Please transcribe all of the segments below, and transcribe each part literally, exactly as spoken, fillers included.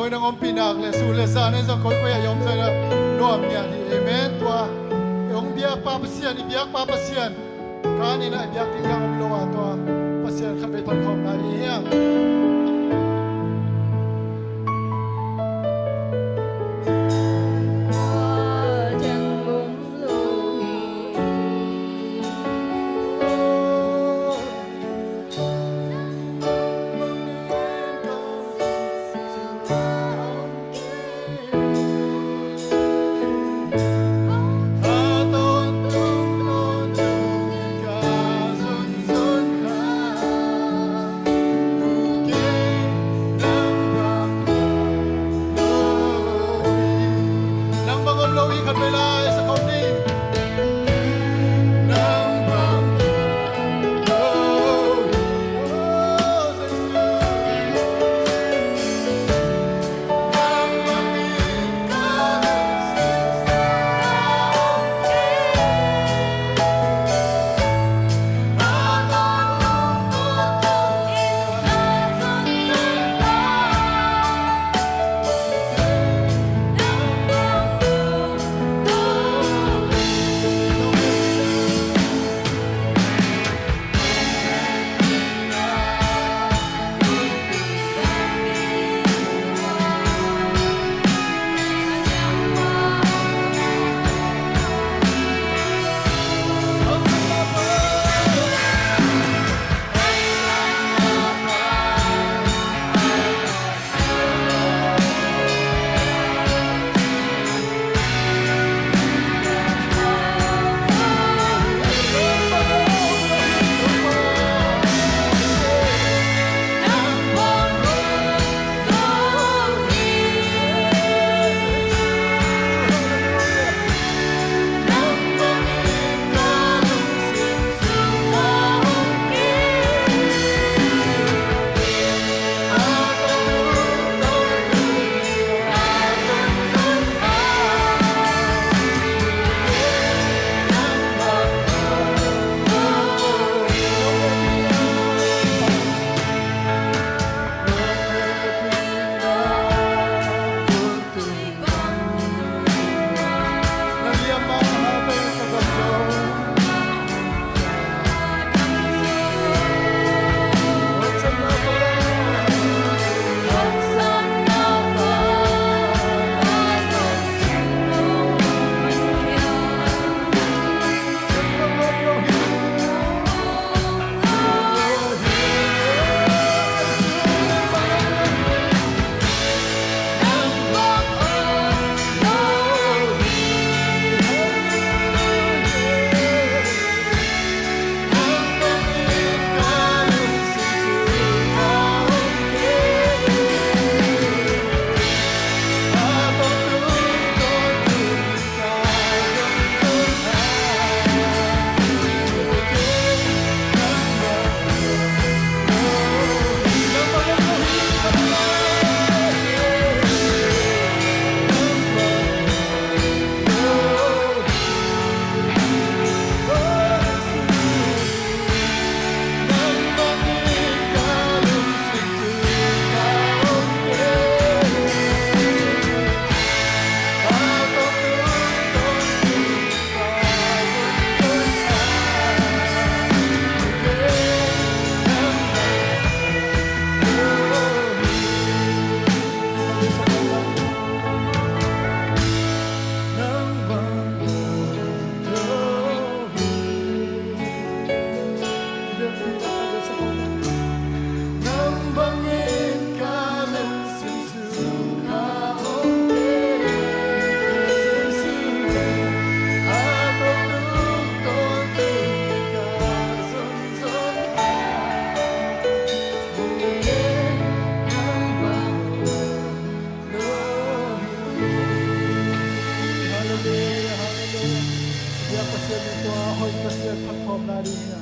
Oi, nang ompih nak le, sun le zan ei zong koikoi a i om zong nuam ngiat hi. Amen. Tua i hong biakpa Pasian, i biakpa Pasian, ka ni na i biak ding dang om lo a, tua Pasian khatvei phat khawm lai ding hi hang. Nang bang om lo hi, khatvei lai sa khawm ni. Nang bang om lo hi. Halleluia, halleluia. Biak Pasian in tua hoih Pasian phat khawm lai ding hi.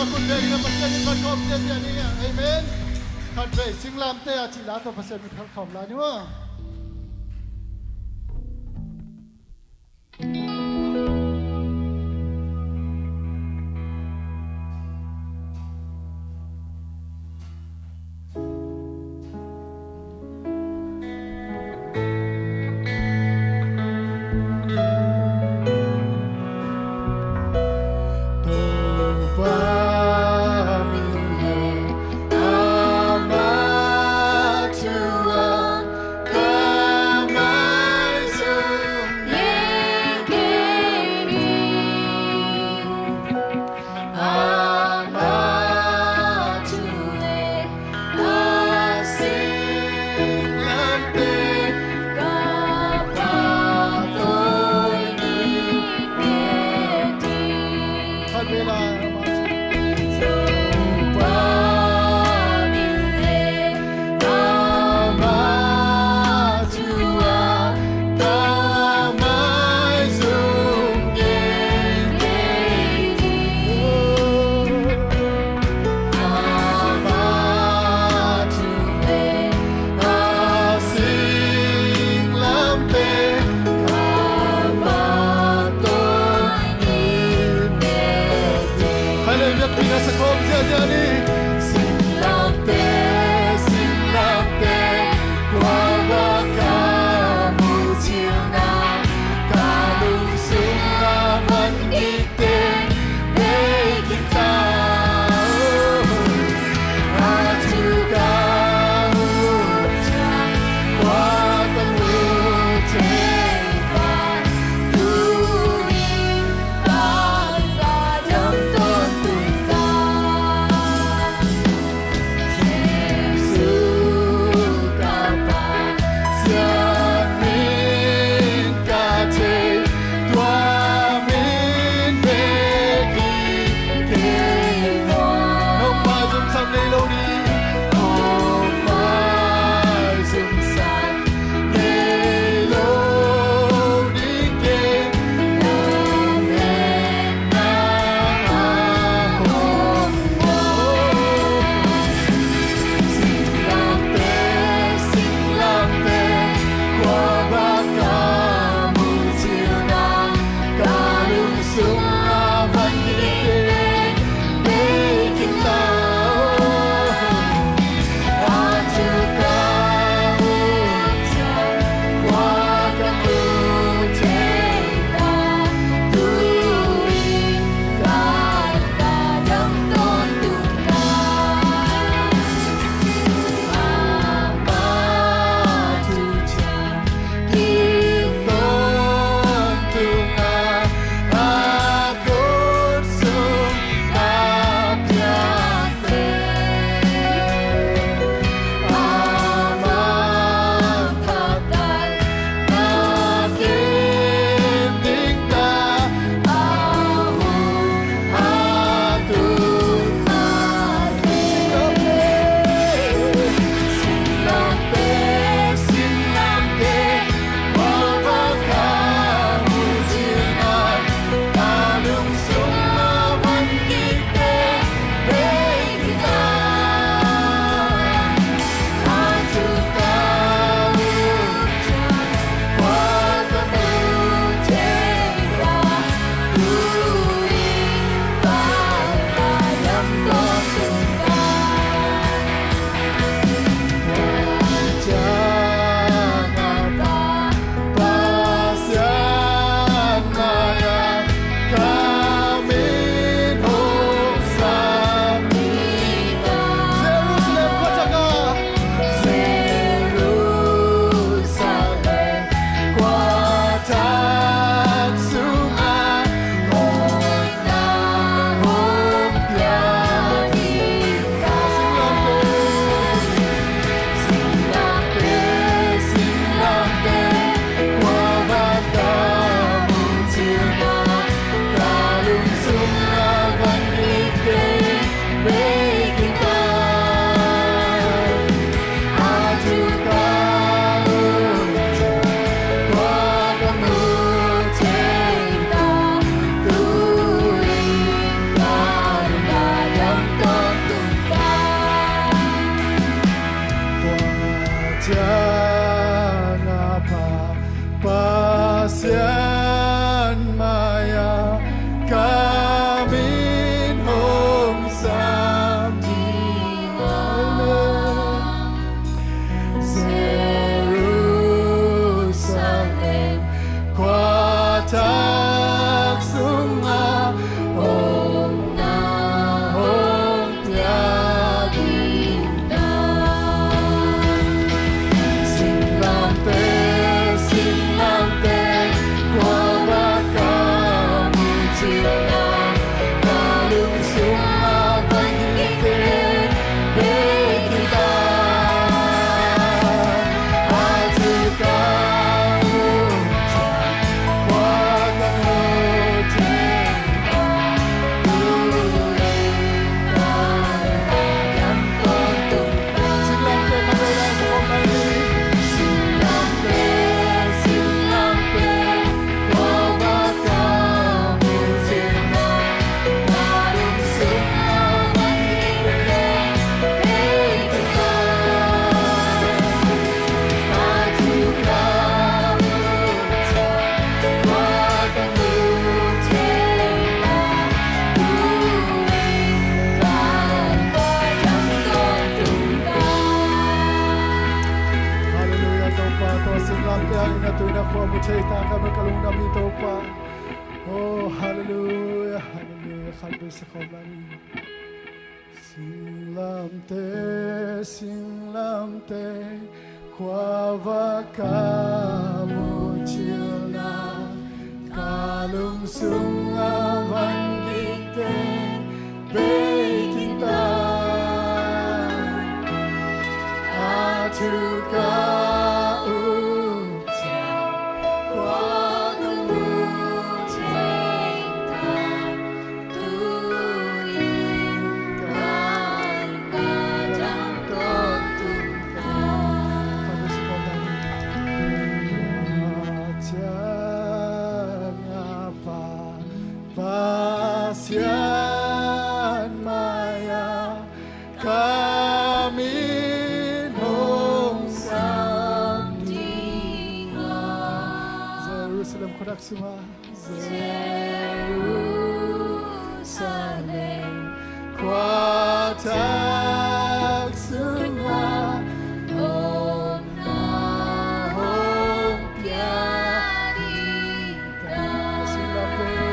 Khut bengin Pasian in van khawm ciatciat ni. Amen. Khatvei singlamteh a cih la tawh Pasian min khawm lai ni maw. Khat vei sa khawm lai ni. Singlamteh, singlamteh, khua va ka muh cilna, ka lungsung a van kik teng bei khin ta. A thu ka up ciang, khua ka muh thei ta. Tu-in ka lungdam tawntung ta. Tua ciang a Pa, Pasian mai-ah ka min hong sam ding a. Jerusalem khuadak sungah, Jerusalem khuadak sungah, hong na hong pia ding. Singlamteh,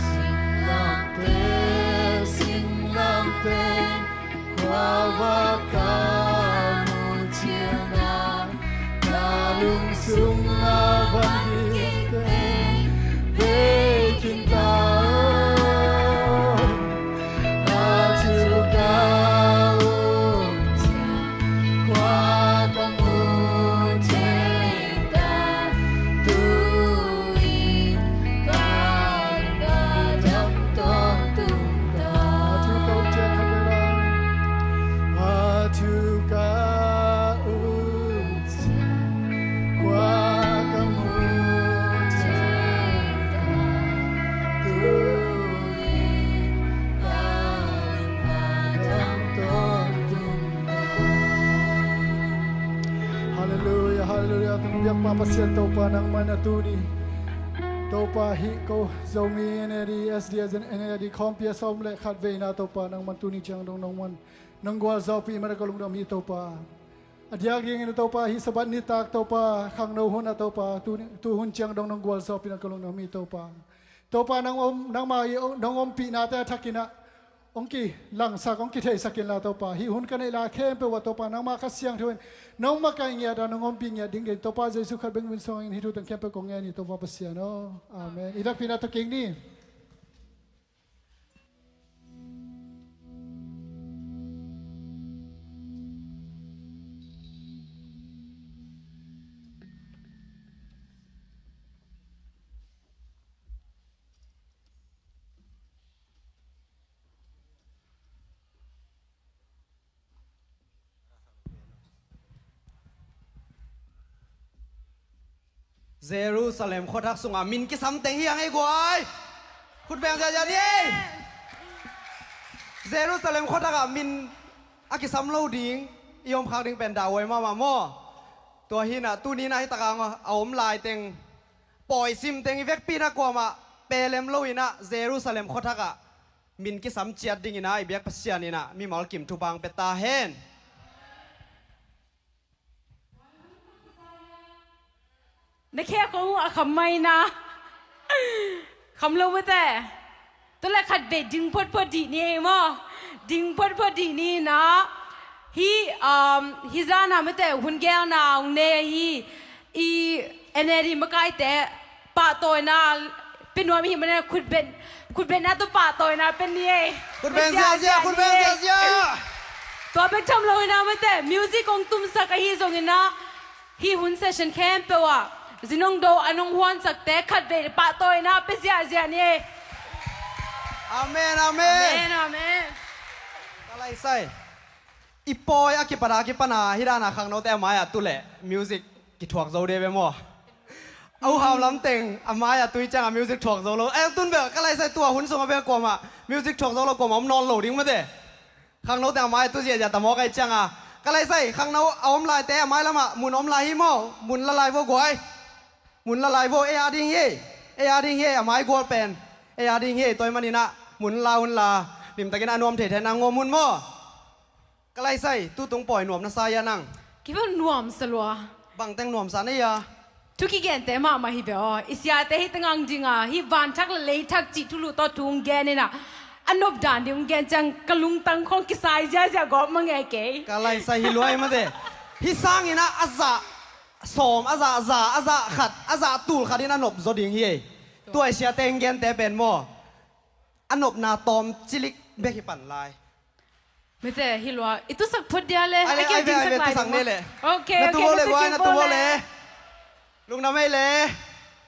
singlamteh, singlamteh, khua va ka muh cilna, ka lungsung a van kik teng bei khin ta. A thu ka up ciang, khua ka muh thei ta. Tu-in ka lungdam tawntung ta. A thu ka up ciang khat vei lai. A thu ka up ciang, khua ka muh thei ta. Tu-in ka lungdam tawntung ta. Halleluiah, halleluiah. Tung biakpa Pasian Topa, nangmah in a tuni, Topa, hih ko Zomi N A D, S D S N A D khawmpi a sawm le khat veina, Topa, nangmah in tuni ciang dong nangmah in nong gualzawhpih manin ka lungdam hi, Topa. A diak dingin, Topa, hih Sabbath nitak, Topa, khangno hun ah, Topa, tu, tu hun ciang dong nong gualzawhpih manin ka lungdam hi, Topa. Topa, nang om, nangmah i, nong ompihnate a thakin ah hong kilangsak, hong kitheisak inla, Topa, hih hun ka neih lai khempeuh ah, Topa, nangmah Kha Siangtho in nong makaih ngiat a, nong ompih ngiat ding ding, Topa Jesu Khazih bek min suangin hih thu teng khempeuh kong ngen hi, Topa Pasian aw. Amen. I lakpihna tawh kik ni. Jerusalem khuathak sungah min kisam teng hi hang ei guai. Khut beng ziahziah ni ei. Jerusalem khuathak ah min a kisam lo ding i om khak ding pen dah huai mahmah maw. Tua hi-in ah tuni-in ah hih takah a om lai teng, pawi sim teng i vekpi-in ah kuamah pelem lo-in ah Jerusalem khuathak ah min kisam ciat dingin ah i biak Pasian in ah mimal kim thupha hong pia ta hen. Na khe kong uh a kham mai na. Kham lo mate. Tua leh khat vei ding photphot dih ni ei maw. Ding photphot dih ni-in ah. Hih, um, hih zan ah mate hun geelna hong nei ahi. I N A D makaite pahtawina pia nuam ahih manin khutbeng, khutbengna tawh pahtawina pia ni ei. Khutbeng ziahziah, khutbeng ziahziah. Tua bek tham lo-in ah mate, music hong tumsak ahi zongin ah, hih hun session khempeuh ah zin hong do, an hong huansakte khat vei pahtawina pia ziahziah ni ei. Amen, amen. Amen, amen. Ka laisai. I pawi a kipan a, a kipan a, hih dan a khangnote a mai-ah tu leh music kithuak zo ding ve maw. A uhau lam teng a mai-ah tu ciangah music thuak zo lo. Eh, tun bel ka laisai, tua hun sungah bel kuamah music thuak zo lo kuamah om nawn lo ding mate. Khangnote a mai-ah tu ziahziah ta mawk ahih ciangah. Ka laisai, khangno a om laite a mai lamah mun om lai hi maw. Mun la lai vo guai. Mun la lai vo, ei a ding hi. Ei a ding hi, a mai gual pen. Ei a ding hi, tua ahih manin ah mun la un la. Limtakin a nuam theithei nang ngawm un maw. Ka laisai, tutung pawi nuam na sa hia nang? Kei bel nuam sa lua. Bangteng nuam sa na hia? Thu kigente mahmah hi ve aw. I siate hih tengah dingah hih vanthak le leithak cih thulu tawh thu hong gen inah, a nop dan ding hong gen ciang ka lungtang khawng kisai ziazia gawp mange kei. Ka laisai hi luai mate. Hih sanginah a zah sawm, a zah za, a zah khat, a zah tul khat in a nop zaw ding hi ei. Tua i siate hong gente pen maw, a nopna tawm cilik bek hi pan lai. Mite hi lua, i tusak phot dia le. Ai le, ai ve, ai ve, tusak ne le. Ok, na tu ok, vo le, guai, na tu vo le. Lungdam ei le.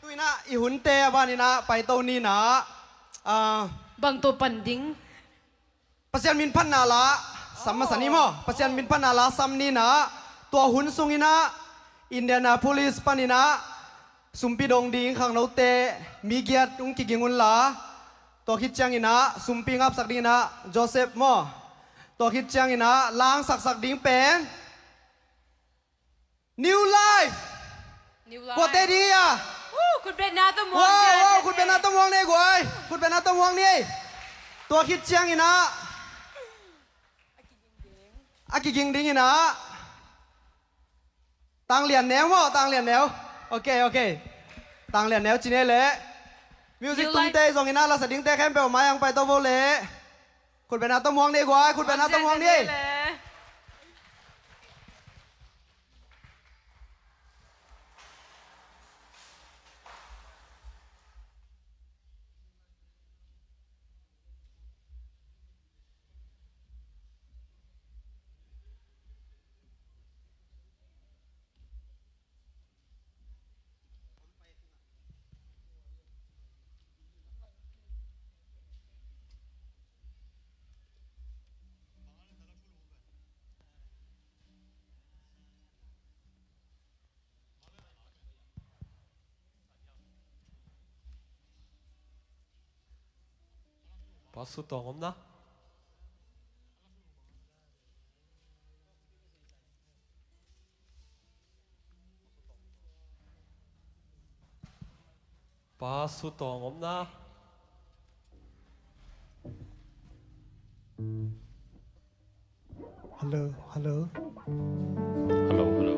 Tu inah i hunte a ban inah paito ni inah. Ah, bang to pan ding? Pasian min phatna la sam masa ni maw. Pasian min phatna la sam ni inah. Tua hun sung inah Indianapolis pan inah sumpi dong ding khangnote mi giat hong kiging un la. Tua khit ciang inah sumpi ngapsak ding inah Joseph maw. Tua khit ciang inah langsaksak ding pen New Life. New Life. Kuate ding hi a? Woo, khutbetna tawh muang ni. Wow, khutbetna tawh muang ni guai. Khutbetna tawh muang ni. Tua khit ciang inah a kiging ding inah Tang Lian Neu maw, Tang Lian Neu. Ok, ok. Tang Lian Neu ci ni le. Music tungte zong inah lasa dingte khempeuh mai ang paito vo le. Khutbetna tawh muang ni guai, khutbetna tawh muang ni. Pastor Tawng om na? Pastor Tawng om na? Hello, hello. Hello, hello.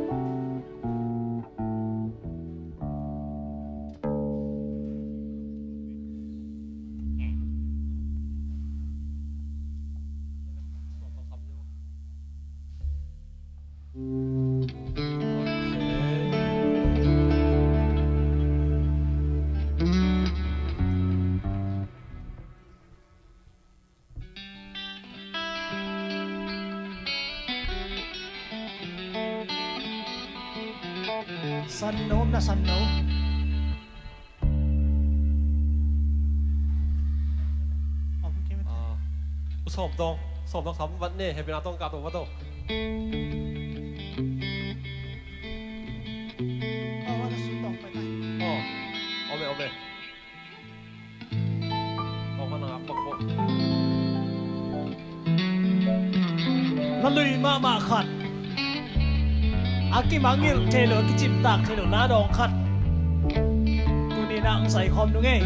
San no, na san no. Ah, u Sawm Dawng, Sawm Dawng sam vat ne, hehpihna tawh kah to vat to. Oh, vat a sun tawng pai tai. Oh, om e, om e. Na lui mahmah khat, a kimangngilh thei lo, a kicimtak thei lo na dawng khat, tuni in ah hong sai khawm nung ei.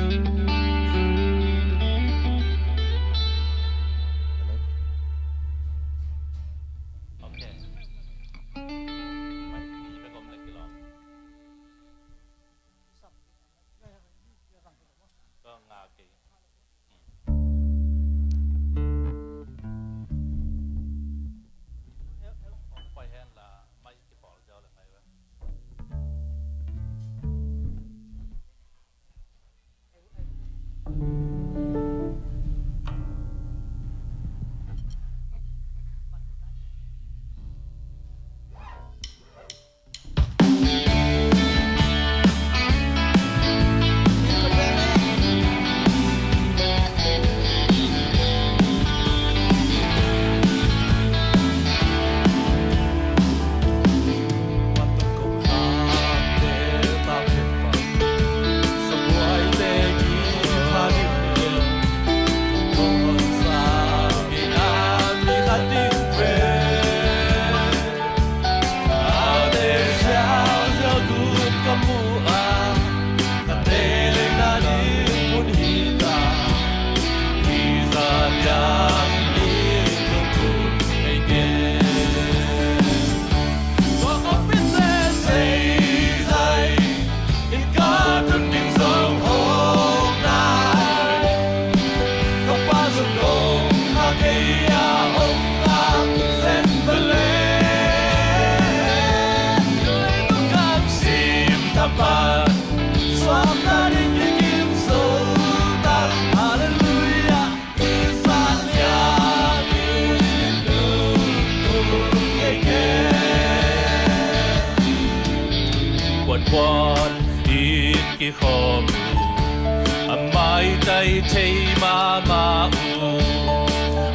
khawm uh, a maitai thei mahmah uh,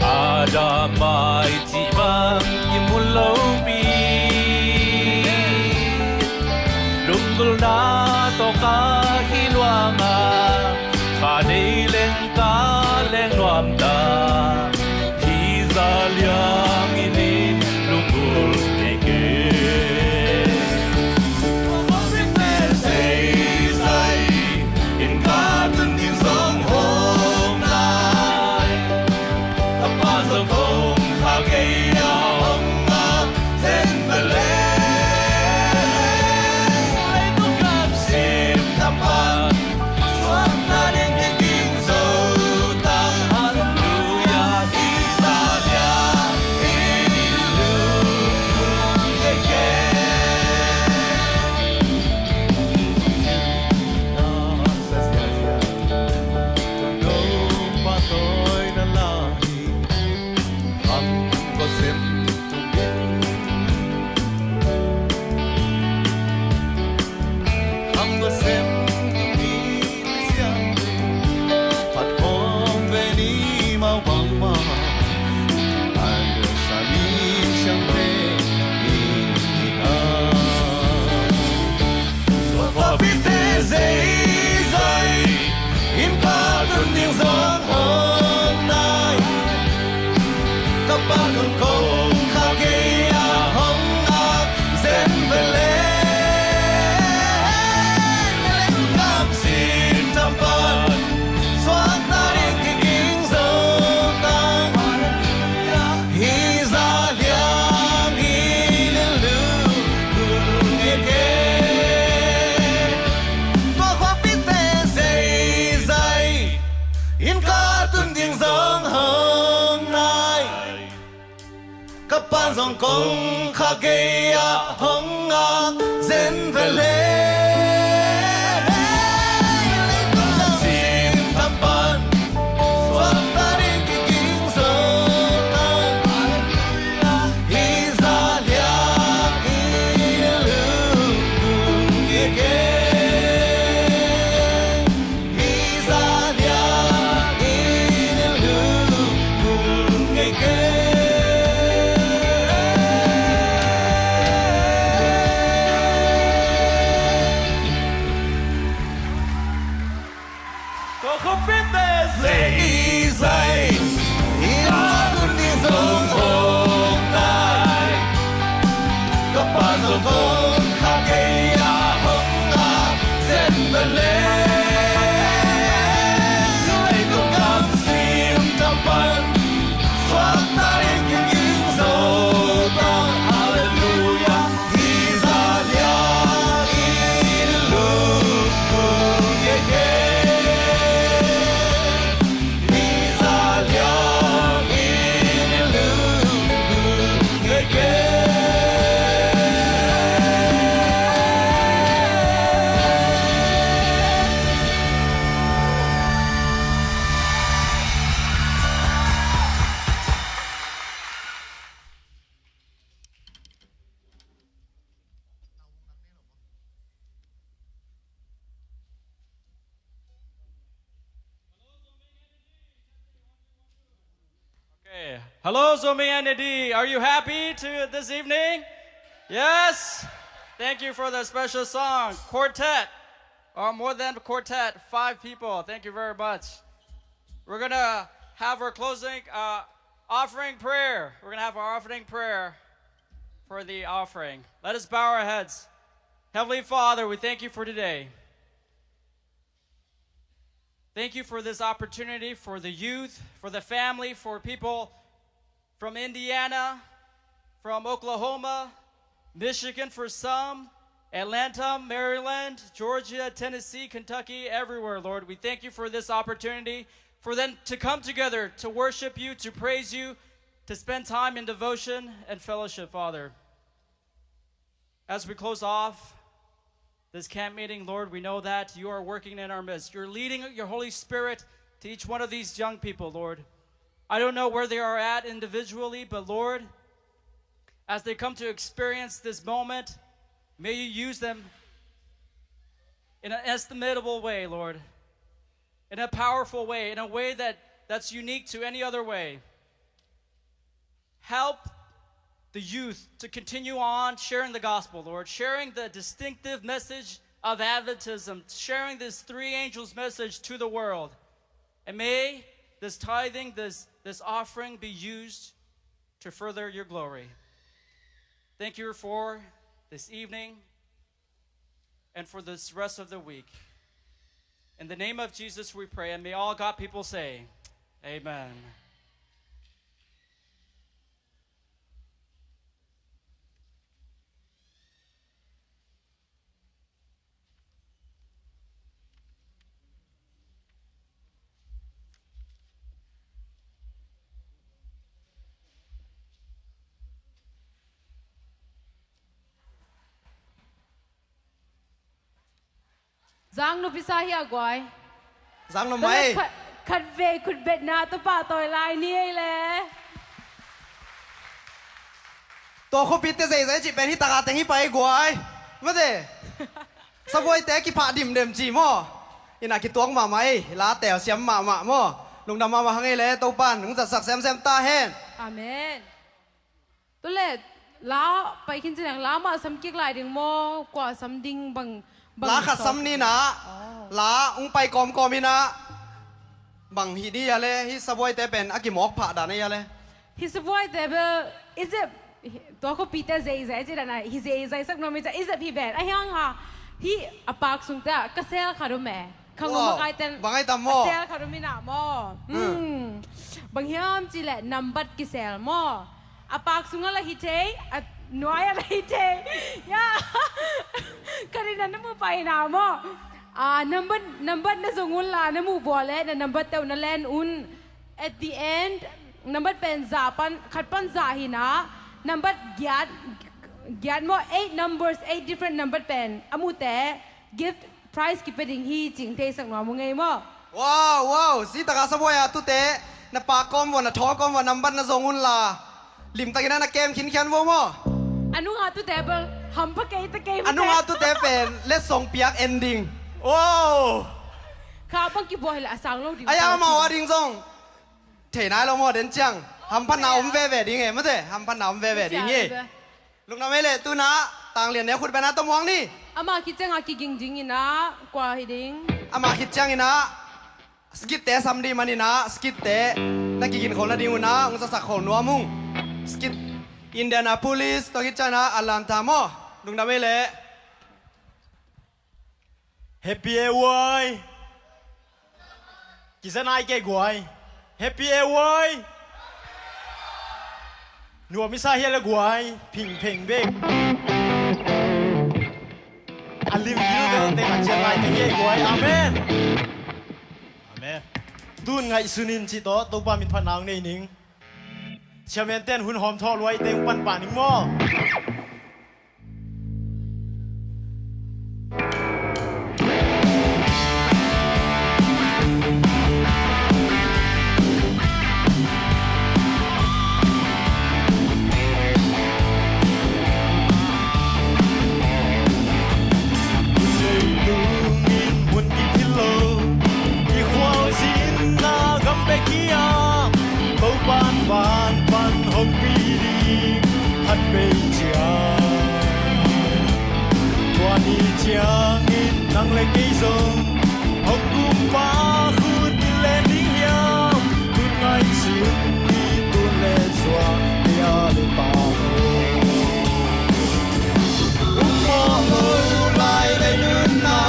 Adam mai cih bang i mun lopi. Lunggulhna tawh ka hi luang a, kha nei leng ka leng nuam ta. Hi za liang in i lunggulh kei kei. Tua khawmpi te zeizai in ka tun ding zong hong nai. Ka pa zong kong kha kei a hong ngak zen ve leh. Leitung gam sim tam pan suakta ding kiging zo ta. Halleluiah, hi za liang in i lunggulh kei kei. Tua khawmpi te zeizai in ka tun ding zong hong nai. Ka pa zong kong kha kei a hong ngak zen ve leh. Leitung gam sim tam pan suakta ding kiging zo ta. Hi za liang in i lunggulh kei kei. Tua khawmpi te zeizai in ka tun ding zong hong nai. Ka pa zong kong kha kei a hong ngak zen ve leh. Sim tam pan suakta ding kiging zo ta. Hi za liang in i lunggulh kei kei. Hi za liang in i lunggulh kei kei. Tua khawmpi te zeizai in ka tun ding zong hong nai. Ka pa zong kong kha kei a hong ngak zen ve leh. Leitung gam sim tam pan suakta ding kiging zo ta. Halleluiah. Hi za liang in i lunggulh kei kei. Hi za liang in i lunggulh kei kei. Okay. Hello, Zomi N A D. Are you happy to this evening? Yes? Thank you for the special song. Quartet. Or more than quartet, five people. Thank you very much. We're going to have our closing uh, offering prayer. We're going to have our offering prayer for the offering. Let us bow our heads. Heavenly Father, we thank you for today. Thank you for this opportunity for the youth, for the family, for people from Indiana, from Oklahoma, Michigan for some, Atlanta, Maryland, Georgia, Tennessee, Kentucky, everywhere, Lord. We thank you for this opportunity for them to come together to worship you, to praise you, to spend time in devotion and fellowship, Father. As we close off this camp meeting, Lord, we know that you are working in our midst. You're leading your Holy Spirit to each one of these young people, Lord. I don't know where they are at individually, but Lord, as they come to experience this moment, may you use them in an estimable way, Lord, in a powerful way, in a way that, that's unique to any other way. Help the youth to continue on sharing the gospel, Lord, sharing the distinctive message of Adventism, sharing this three angels message to the world. And may this tithing, this, this offering be used to further your glory. Thank you for this evening and for this rest of the week. In the name of Jesus we pray, and may all God people say, Amen. Zang nupi sa hi a guai. Zang nupi mai. Khat, khat vei khut betna Topa tawi lai ni ei le. Tua khuapite zeizai cih pen hi taka teng hi pai guai. Mate. Sabuaite kiphah dimdem ci maw. Ina kituak mahmah ei. La telsiam mahmah maw. Lungdam mahmah hang ei le Topan hong zatsak semsem ta hen. Amen. Tule la pai khin ci leng la mah sam kik lai ding maw, kua sam ding bang, bang la khat sam ni na. Oh. La ung pai kawmkawm ina bang hi di a le, hi sabuaite pen a kimawk phah dan a le. Hi sabuaite bel i zep, tua khuapite zeizai ci dan a hi zeizai sak nuam i ca i zep hi ven a hiang ha. Hi a pak sungte ah ka sel khat um e. Khang um a kai ten bang ai tam maw? Ka sel khat um ina maw. Hmm. Bang hiam ci le nambat kisel maw. A pak sungah la hi thei, a nuai ah la hi thei. Ya. Ka rin ah na mu pai na maw. Ah, nambat, nambat na zong un la na mu bua le na nambat teuh na len un. At the end, nambat pen za pan, khat pan za hi na. Nambat giat, giat maw, eight numbers, eight different nambat pen a mute gift prize kipia ding hi cing theisak nuam uh ngei maw? Wow, wow, zi taka sabuai a tute na pak kawm vua, na thaw kawm vua, nambat na zong un la limtakin a na kem khinkhian vua maw? A nunga tute bel hampha kei ta kei. A nunga tute pen letsong piak ending. Wow. Kha bang kibuai le a sang lo ding. Ai a mau a ding zong thei nai lo maw, den ciang hamphatna om veve ding e, mate, hamphatna om veve ding hi. Lungdam ei le tuna tanglian ne khut bena tamuang ni. Ama khit cianga kiging ding ina kua hi ding. Ama khit ciang ina skit te sam di man ina skit te na kigin khol na ding una ung sasak khol nuam ung. Skit Indianapolis to khit ciang ina Atlanta maw. Lungdam ei le. Happy e uai. Kizanai kei guai. Happy e uai. Nuam i sa hia le guai. Phingpheng bek. A lim gil bel teng a cian lai teng ei guai. Amen. Amen. Tun ngaihsun in ci tawh Topa min phat nang nei ning. Chairman ten hun hawm thawh luai teng pan pa ning maw. Leitungin mun kiphil lo, kikhualzinna gam bek hi a, Topan van pan hong pi ding khat vei ciang. Tua ni ciangin nang le kei zong hong kumpa khut in len ding hiam? Tun ngaihsun ni, tun le zuak ni a le pa. Uk mawh lo lai lei nunna,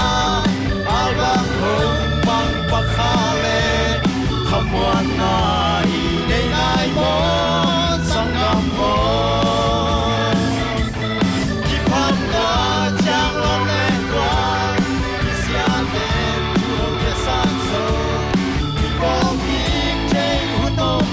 albang hong bang pakha le khamuanna i nei nai maw, sanggam maw? Kiphatna ciang lawm le guai, kisiate thu kiasan zo, kipawlkik thei hun om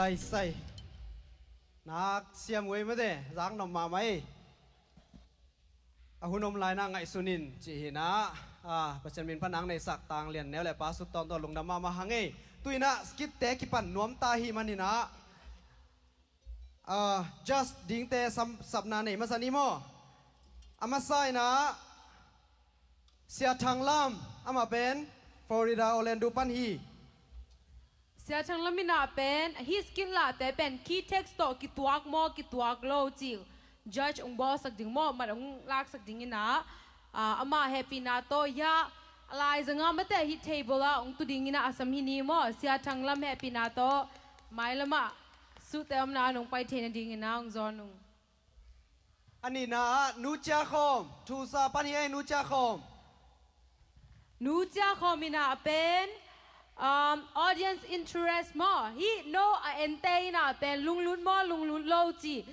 Ai sai. Nak siam wei mate, zak nop mahmah ei. A hun om lai na ngaihsun in cih hi na. Ah, Pasian min pan nang neisak tang lian neu le pa sut tawntung lungdam mahmah hang ei. Tu-in ah skit te kipan nuam ta hi man hi na. Ah, judge dingte sam, sapna nei masa ni maw? A masa in ah Sia Thang Lam, amah pen Florida Orlando pan hi. Sia Thang Lam in ah pen hih skit lahte pen key text tawh kituak maw kituak lo cih judge hong bawlsak ding maw, mat hong laksak ding in ah, ah, amah hehpihna tawh hiah a laizang ah mate hih table ah hong tu ding in ah a sam hi ni maw. Sia Thang Lam hehpihna tawh mailam ah suhte omna ah hong pai theihna ding in ah hong zawn ung. A nihna ah Nu Cia Khawm, Tulsa pan hi ei, Nu Cia Khawm. Nu Cia Khawm in ah pen, um, audience interest maw, hih no a ente in ah pen lunglut maw lunglut lo cih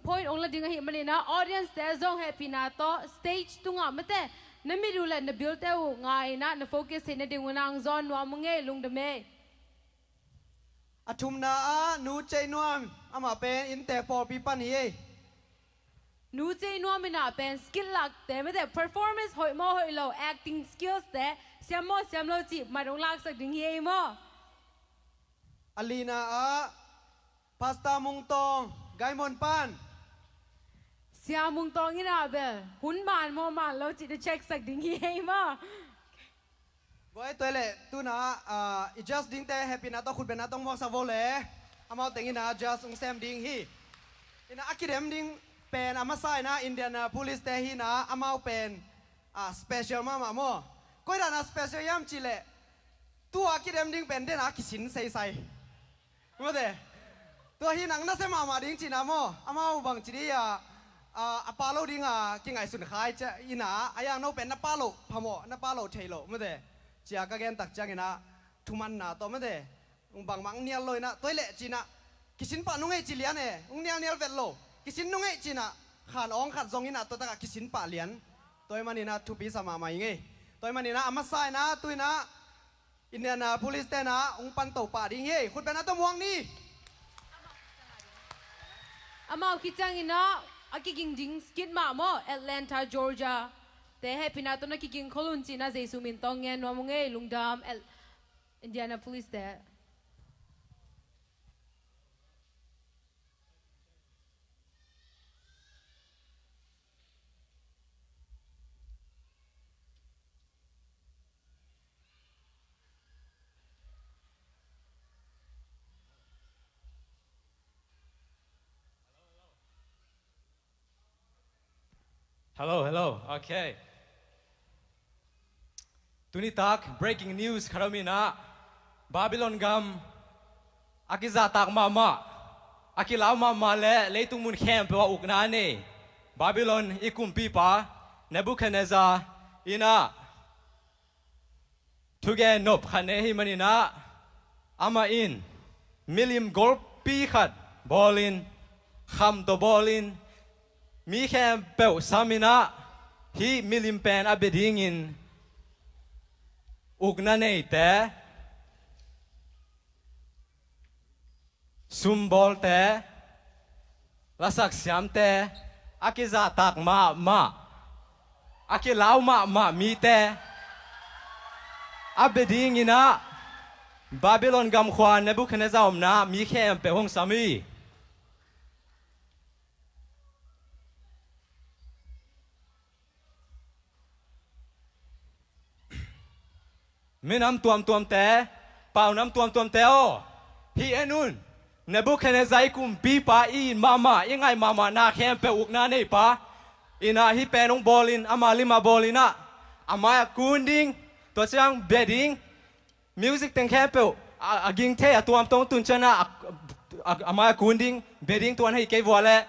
point hong la ding ahih man in ah audience te zong hehpihna tawh stage tungah mate na mit uh le na bilte uh nga in ah na focus theihna ding un ah hong zawn nuam ung ei, lungdam ei. A thumna ah Nu Cei Nuam, amah pen Innte Pawlpi pan hi ei. Nu Cei Nuam in ah pen skit lakte mate performance hoih maw hoih lo, acting skills te siam maw siam lo cih mat hong laksak ding hi ei maw. A lina ah Pastor Mung Tawng, Gaimon pan. Sia Mung Tawng in ah bel hun man maw man lo cih te check sak ding hi ei maw. Guai, tua leh tu-in ah, ah, i judge dingte hehpihna tawh khutbetna tawh muaksak vo le. Amau teng in ah judge hong sem ding hi. In ah a kidem ding pen a masa in ah Indianapolis te hi in ah amau pen, ah, special mahmah maw. Koi dan a special hiam cih leh tua a kidem ding pen den a kisin seisai. Mate. Tua hi nang na sia mahmah ding cihna maw? Amau bang ci dih a, a, a pah loh ding a kingaihsun khai cia in ah, a yang no pen na pah loh phamawh, na pah loh theih loh, mate. Cia ka gen tak ciangin ah, thumanna tawh mate. Bangmah hong nial lo in ah, tua hi leh ci-in ah, kisin pah nung ei ci lian e, hong nial nial vet lo. Kisin nung ei ci-in ah, khan awng khat zong in ah, tua tak ah kisin pah lian. Tua ahih manin ah, thupi sa mahmah ing ei. Tua ahih manin ah, a masa in ah, tu-in ah, Indianapolis te in ah hong pan to pah ding hi. Khutbetna tawh muak ni. Amau khit ciangin ah a kiging ding skit mah maw, Atlanta, Georgia te hehpihna tawh na kiging khol un ci-in ah Jesu min tawh ngen nuam ung ei, lungdam. Al-, Indianapolis te. Hello, hello. Okay. Tuni tak breaking news khat om in ah, Babylon gam a kizahtak mahmah, a kilau mahmah le leitung mun khempeuh ah ukna nei Babylon i kumpipa Nebuchadnezzar in ah thugen nop khat nei ahih manin ah, amah in milim golpi khat bawlin, kham tawh bawlin, mi khempeuh sam in ah, hih milim pen a bia dingin ukna neite, sumbawlte, lasak siamte, a kizahtak mahmah, a kilau mahmah mite a bia dingin ah, Babylon gamkhua Nebuchadnezzar omna mi khempeuh hong sam hi. Minam tuamtuamte, paunam tuamtuamte aw, hih en un. Nebuchadnezzar i kumpipa, i it mahmah, i ngaih mahmah na khempeuh ukna neipa in ah, hih pen hong bawlin, ama lim ah bawlin ah, a mai ah kun ding, tua ciang bia ding. Music teng khempeuh a, a ging thei, a tuamtuam tun ciang ah, a, a, a mai ah kun ding, bia ding tuan hi kei vua leh,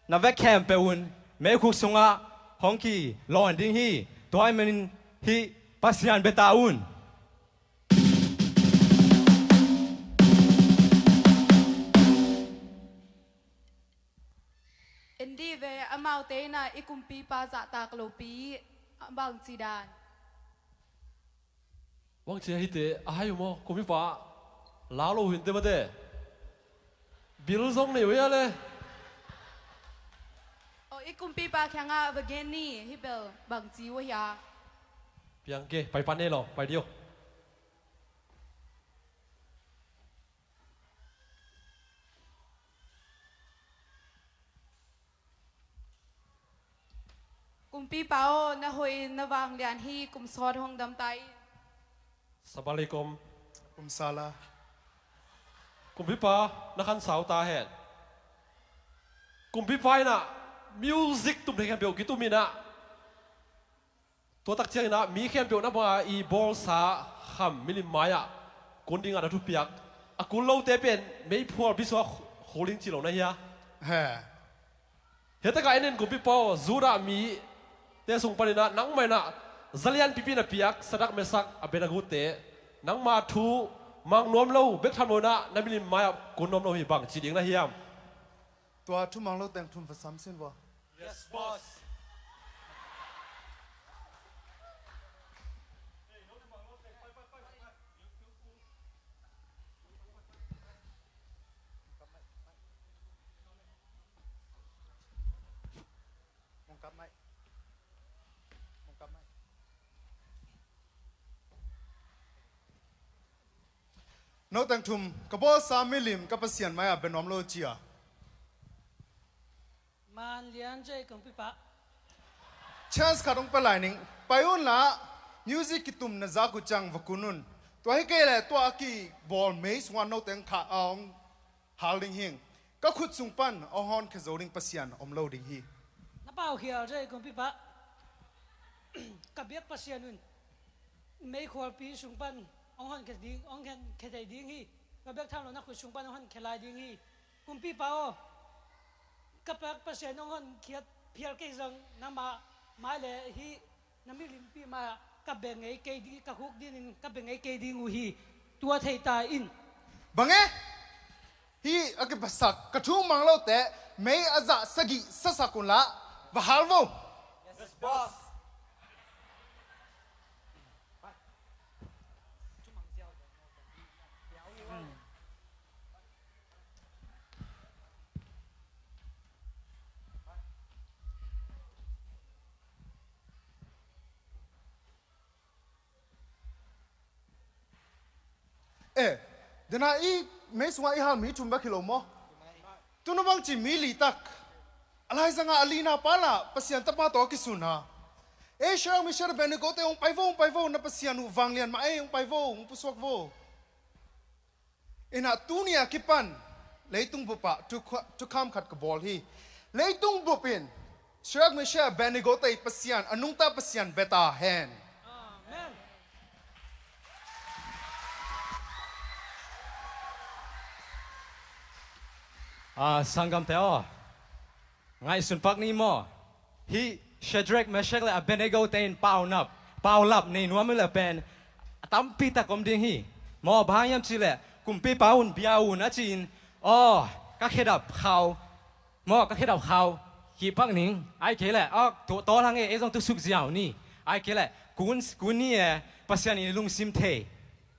na vek khempeuh un meikhuk sungah hong kilawn ding hi. Tua ahih manin hih Pasian bia ta un. En dih ve, amaute in ah i kumpipa zahtak lopi, a bangci dan. Bangci a hite a hai uh maw, kumpipa lau lo hinte mate. Bil zong nei uh hia le? O, i kumpipa kiangah va gen ni, hih bel bangci uh hia? Piang ke, pai pan nei lo, pai dio. Kumpipa aw, na hoih in na vanglian hi, kum sawt hong dam ta in. Sabalaikum. Kum sala. Kumpipa, na khan sau ta hen. Kumpipa inah music tum thei khempeuh kitum inah, tua tak cianginah mi khempeuh na banga i bawlsa kham milim mai-ah kun dingah na thupiak, a kun lote pen meiphual bisua khuling ci lo na hia? He. Hiataka en in kumpipa aw, Judah mite sung paninah nangmah inah zalian pipi na piak Sadrak, Mesak, Abednego te, nangma thu mang nuam lo, bek tham lo inah na milim mai-ah kun nuam lo hi, bang ci ding na hiam? Tua thumang lo teng thum va sam sin vua. Yes, boss. Noteng thum, ka bawlsa milim ka Pasian mai-ah bia nuam lo cia. Man lian cia kumpipa. Chance khat hong pia lai ning. Pai un la, music kitum na zak uh ciang va kun un. Tua hi kei leh tua a kibawl mei sungah noteng kha a hong hal ding hing. Ka khut sung pan a hong honkhia zo ding Pasian om lo ding hi. Na pau khial cia kumpipa. Ka biak Pasian un meikhualpi sung pan hong honkhia ding, hong honkhia thei ding hi. Ka biak tham lo na khut sung pan hong honkhia lai ding hi. Kumpipa aw, ka biak Pasian hong honkhiat phial kei zong nangmah mai le hih na milimpi mai-ah ka bia ngei kei ding, ka khuk dinin ka bia ngei kei ding uh hi. Tua thei ta in. Bang e? Hih a kipasak ka thumang lote mei a zah sagih sasak un la, va hal vo. Yes, boss. Eh, dena i mei sungah i hal mi thum bek hi lo maw? Tunu bangci mi li tak. A laizangah a lina pa lah Pasian tapa tawh a kisun ha. Eh, Shadrach, Meshach, Abednego te hong pai vo, hong pai vo, na Pasian uh vanglian mah ei, hong pai vo, hong pusuak vo. Inah tuni a kipan leitung bupah thukha-, thukham khat ka bawl hi. Leitung bup in Shadrach, Meshach, Abednego te Pasian, a nungta Pasian bia ta hen. Amen. Ah, sanggamte aw. Ngaihsun pak ni maw? Hih Shadrach, Meshach le Abednego te in paunap, paulap nei nuam uh le pen a tampi tak om ding hi. Maw, bang hang hiam cihleh kumpipa un bia un a ci-in, aw, ka khedap khau. Maw, ka khedap khau. Kihpak ning. Ai kei leh, aw, tawl hang e, ei zong tusuk ziau ni. Ai kei leh, kun, kun ni e, Pasian in i lungsim thei.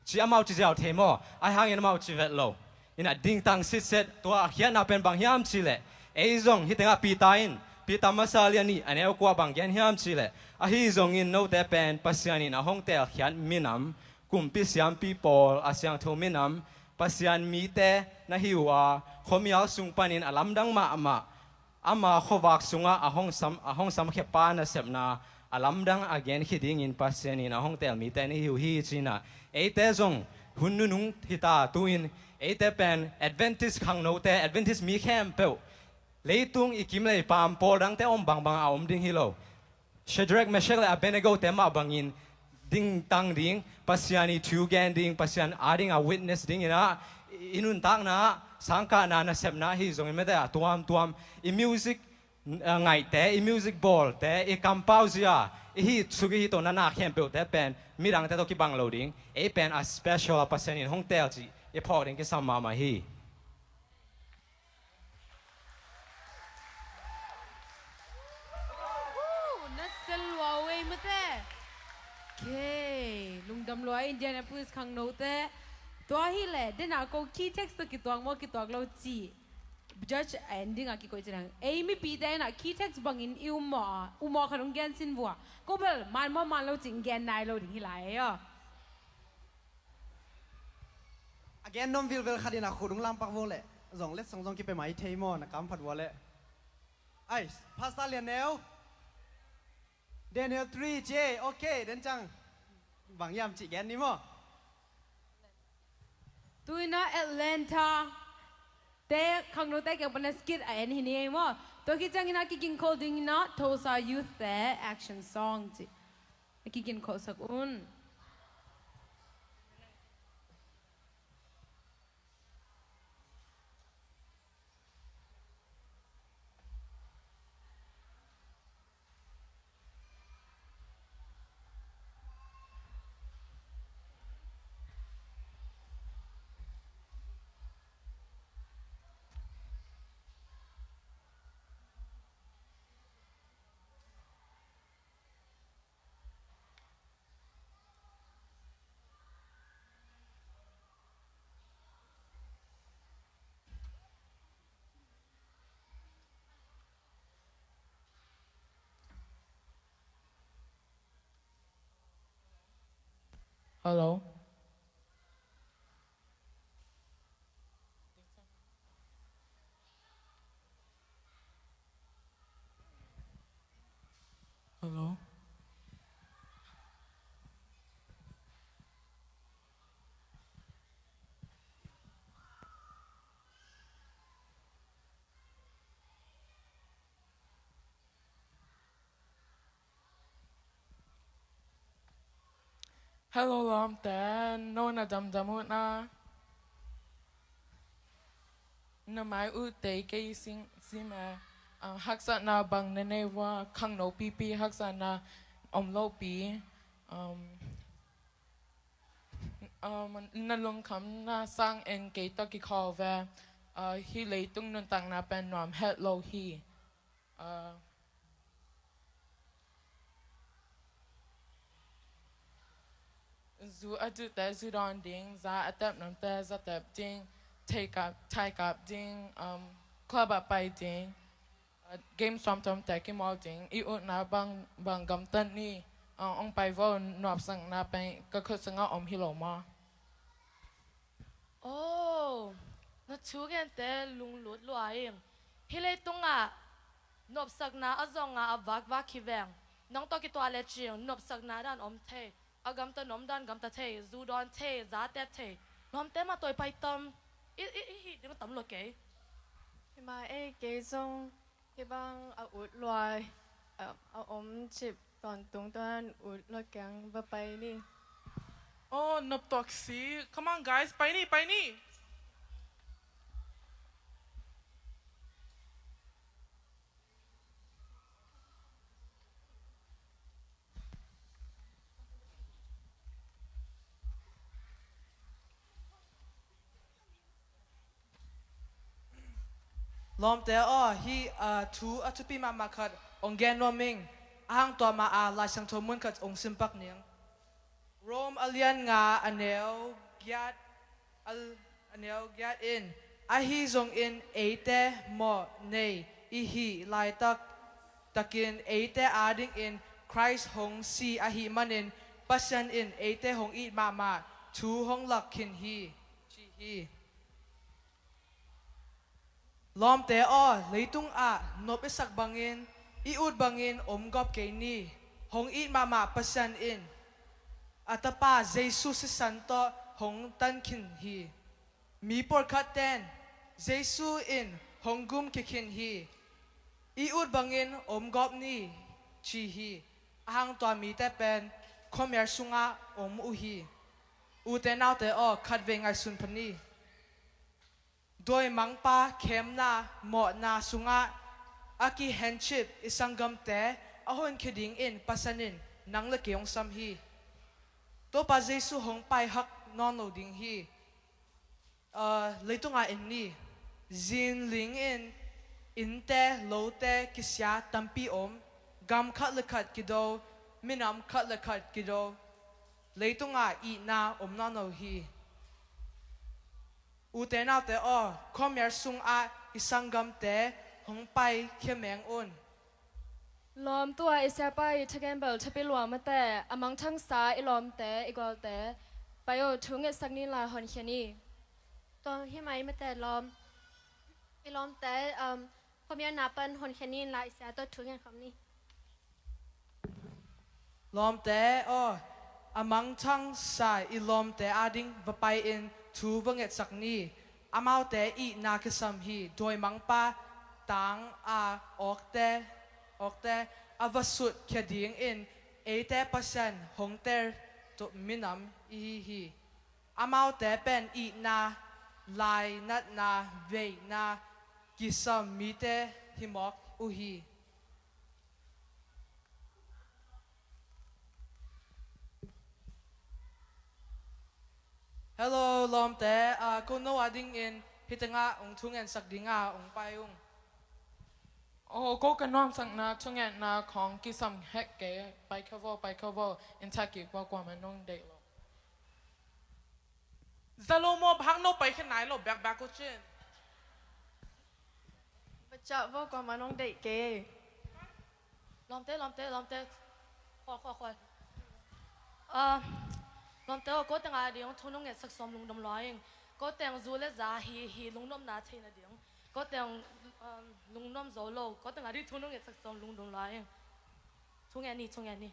Ci amau ci ziau thei maw? Ahi hangin amau ci vet lo. Inah dingtang sitset, tua a khiatna pen bang hiam cihleh, ei zong hih tengah Peter in, Peter masa lian nih a neu kua bang gen hiam cihleh, ahi zongin note pen Pasian in a hong teelkhiat minam, kumpi siampi pawl, a siangtho minam, Pasian mite na hi uh a, khuamial sung panin a lamdang mahmah, ama khuavak sungah a hong sam, a hong samkhia pa nasepna a lamdang a genkhia dingin Pasian in a hong teel mite na hi uh hi cinah, eite zong hun nunung hita tu-in eite pen Adventist khangnote, Adventist mi khempeuh, leitung i kim lei paam pawl dangte om bangbang a om ding hi lo. Shadrach, Meshach le Abednego te mah bangin dingtang ding, Pasian i thu gen ding, Pasian ading a witness ding inah, i nuntakna, sangkahna, nasepna hi zongin mete a tuamtuam, i music, a, ngaihte, i music bawlte, i kampau zia, i hih suk i hih tawh na na khempeuhte pen midangte tawh kibang lo ding. Ei pen a special a Pasian in hong teel cih i phawk ding kisam mahmah hi. Woo! Na sel lua wei mate. Okay, lungdam lua Indianapolis khangnote. Tua hileh dena ko key text tawh kituak maw, kituak lo ci. judge a en ding a kikoih ci dang. Ei mipite in ah key text bangin i um maw a, um maw khat hong gen sin vua. Ko bel man maw man lo cih gen nai lo ding hi lai ei aw. A gen nuam vilvel khat in a khut hong lampak vua leh zong letsong zong kipia mai thei maw, na kam phat vua leh. Ai, Pastor Lian Neu. Daniel three ci ei, ok, den ciang bang hiam cih gen ni maw. Tu in ah Atlanta te khangnote kiang pan a skit a en hi ni ei maw. Tua khit ciangin ah kiginkholh dingin ah Tulsa Youth te action song cih a kiginkholhsak un. Hello. Hello. Hello lawmte, no na damdam uh na? Na mai uh tei kei sing sim e. Ah, haksatna bang na nei vua, khangno pipi haksatna om lopi. Um, um, na lungkhamna sang en kei tawh kikhawl ve. Ah, hih leitung nuntakna pen nuam het lo hi. Ah, zu a duhte zu dawn ding, za a tep nuamte za tep ding, thei kap, thai kap ding, um, club ah pai ding, uh, game tuamtuamte kimawl ding, i utna bang, bang gamtat ni, uh, ong pai vo, nuamsakna pen ka khut sungah om hi lo maw? Oh, na thu gente lunglut lua ing. Hih leitungah nopsakna a zong a a vakvak hi veng. Nong tawh kituah lecin nopsakna dan om thei, a gamta nop dan gamta thei, zu dawn thei, za tep thei. Lawmte mah tawi pai tam. I, i, i hih ding tam lo kei. Hi mah ei, kei zong hih bang a ut lua, a, a om cip tawntung tuan ut lua keng va pai ni. Oh, nop tuak si. Come on guys, pai ni, pai ni. Lawmte aw, hih, ah, thu a thupi mahmah khat ong gen nuam ing. A hang tua mah a Lai Siangtho mun khat ong simpak ning. Rome a lian nga a neu giat, a, a neu giat in, ahi zongin eite mawh nei i hih laitak takin eite adingin Christ hong si ahih manin Pasian in eite hong it mahmah thu hong lak khin hi, ci hi. Lawmte aw, leitung ah nop i sak bangin, i ut bangin om gawp kei ni. Hong it mahmah Pasian in a tapa Jesu sisan tawh hong tan khin hi. Mi pawlkhat ten Jesu in hong gum kikhin hi. I ut bangin om gawp ni, ci hi. A hang tua mite pen khuamial sungah om uh hi. Ute naute aw, khatvei ngaihsun pha ni. Dawimangpa khemna mawhna sungah a kihencip i sanggamte a honkhia dingin Pasian in nang le kei hong sam hi. Topa Jesu hong paihak nawn lo ding hi. Ah, leitungah en ni. Zinling in innte lote kisia tampi om. Gam khat le khat kido, minam khat le khat kido. Leitungah itna om nawn lo hi. Ute naute aw, khuamial sungah i sanggamte hong paikhia meng un. Lawm, tua i siapa i thagen bel thapi lua mateh, a mangthangsa i lawmte, i gualte. Pai aw, thu ngetsak ni la honkhia ni. Tua hi mai mateh lawm. I lawmte, um, khuamialna pan honkhia ni la i sia tawh thu ngen khawm ni. Lawmte aw, a mangthangsa i lawmte ading va pai-in thu va ngetsak ni. Amaute itna kisam hi. Dawimangpa tang a awkte, awkte a va sutkhia dingin eite Pasian hong tel tuk minam i hi hi. Amaute pen itna, lainatna, veina kisam mite hi mawk uh hi. Hello, lawmte. Ah, ko no adingin hih tengah hong thu ngensak dinga hong pai ung. Oh, ko ka nuamsakna thungetna khawng kisam hek kei. Pai kha vo, pai kha vo. In thak kik vo, kuamah nong deih lo. Za lo maw, bang hang no pai kha nai lo bekbek uh cin. Bacah vo, kuamah nong deih kei. Lawmte, lawmte, lawmte. Khual, khual, khual. Ah, lawmte aw, ko teng ading thu nong ngetsak sawm lungdam lua ing. Ko teng zu le za hi, hi lungnopna theihna ding. Ko teng, um, lungnuam zo lo. Ko teng ading thu nong ngetsak sawm lungdam lua ing. Thu ngen ni, thu ngen ni.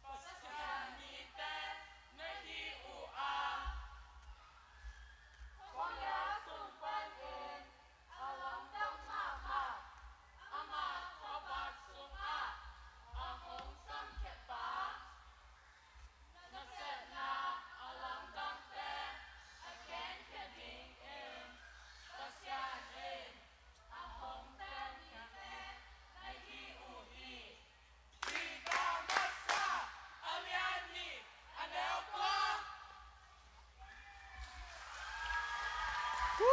Pasian mite na hi uh a, khuamial sung panin a lamdang mahmah, ama khuavak sungah a hong samkhiatpa, nasepna a lamdangte a genkhia dingin Pasian in a hong tel mite na hi uh hi. Woo!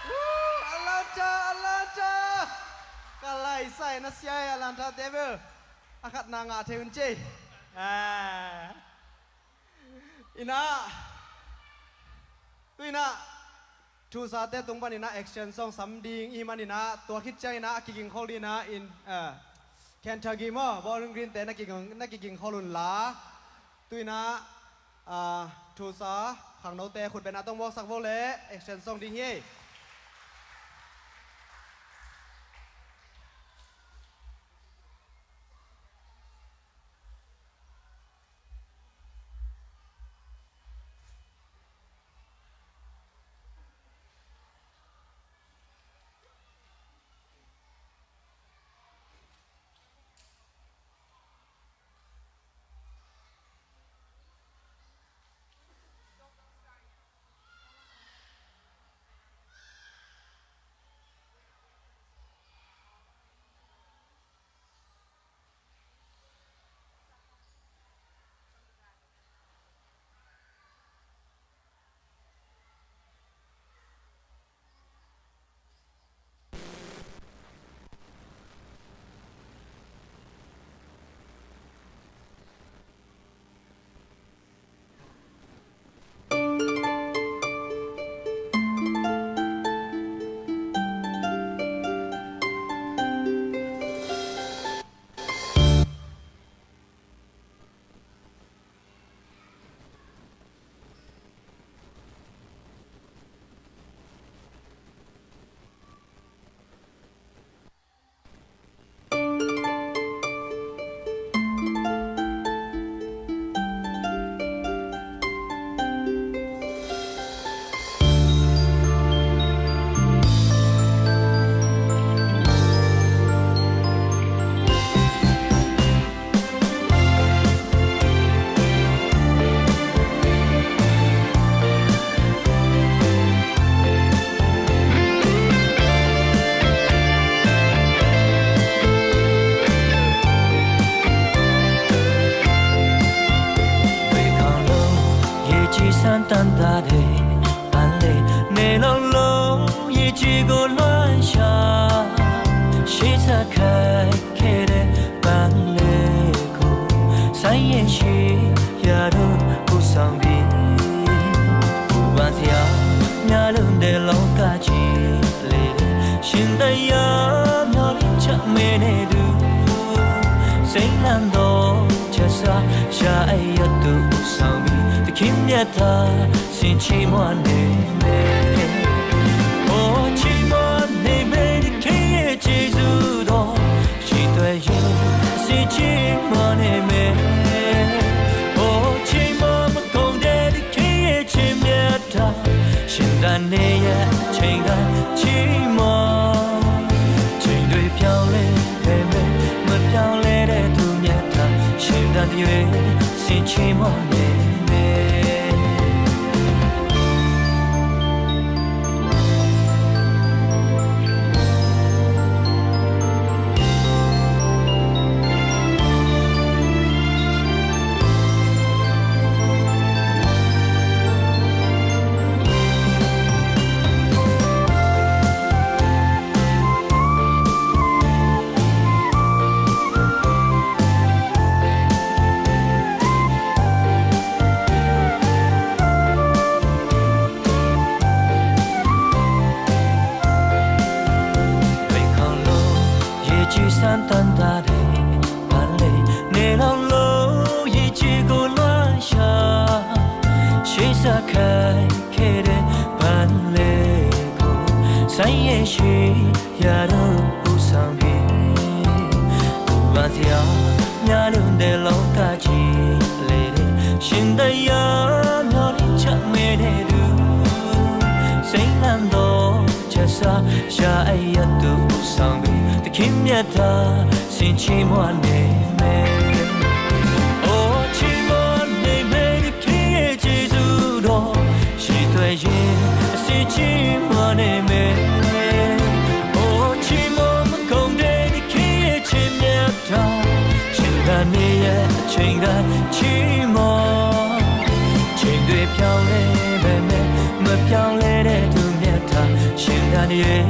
Woo! Atlanta, Atlanta! Ka laisai na sia e, Atlanta Devil. A khatna ngah thei un ci. Ah. Inah. Tu inah. Thusate tung paninah action song sam ding i hih maninah tua khit cianginah a kigingkhol dinah in, eh, Kentucky maw, Bowling Green te na kiging, na kigingkhol unla. Tuinah, ah, thusa khangnote khut bena tong mawksak vo le action song ding hi. နေလောက်လို့ရေကြီးကိုလွှမ်းရှာရှေ့ဆက်ခက်ခဲတဲ့ပန်းလေးကိုဆိုင်းရင်ရှိရာတို့ကိုဆောင်ပြီးပူပန်စရာများလို့တဲ့လောကကြီးလေးရှင်တရားမျောလင်းချမင်းနဲ့တူစိတ်လန့်သောချက်စားရှာအရွက်သူကိုဆောင်ပြီးသခင်မြတ်သာ ဆင်ချီမွနေမယ်။အိုချီမွနေမယ်တခင်ရဲ့ကျေးဇူးတော်ရှိသွဲရင်ဆင်ချီမွနေမယ်။အိုချီမွမကုန်တဲ့တခင်ရဲ့ချစ်မြတ်တာရှင်တန်နေရဲ့အချိန်တိုင်းချီမွချိန်တွေပြောင်းလဲပေမဲ့မပြောင်းလဲတဲ့သူမြတ်တာရှင်တန်တွေ ဆင်ချီမွနေမယ်။ ရေကြီးစမ်းတမ်းတာတဲ့ပန်းလေးနေလောက်လို့ရေကြီးကိုလွှမ်းရှာရှေ့ဆက်ခက်ခဲတဲ့ပန်းလေးကိုဆိုင်းရဲ့ရှိရာတို့ဦးဆောင်ပြီးပူပန်စရာများလို့တဲ့လောကကြီးလေးရှင်တရားမျောလင်းချမင်းတဲ့သူစိတ်လမ်းတော့ ချစ်စာရှာအရတူဆောင်ပြီးသခင်မြတ်တာဆင်ချီမွနေမယ်။အိုချီမွနေမယ်သခင်ရဲ့ကျေးဇူးတော်ရှိသွဲရင်အဆင်ချီမွနေမယ်။အိုချီမွမကုန်တဲ့သခင်ရဲ့ချစ်မြတ်တာရှင်တန်နေရဲ့အချိန်တိုင်းချီမွချိန်တွေပြောင်းလဲပေမဲ့မပြောင်းလဲတဲ့သူမြတ်တာရှင်တန်နေရဲ့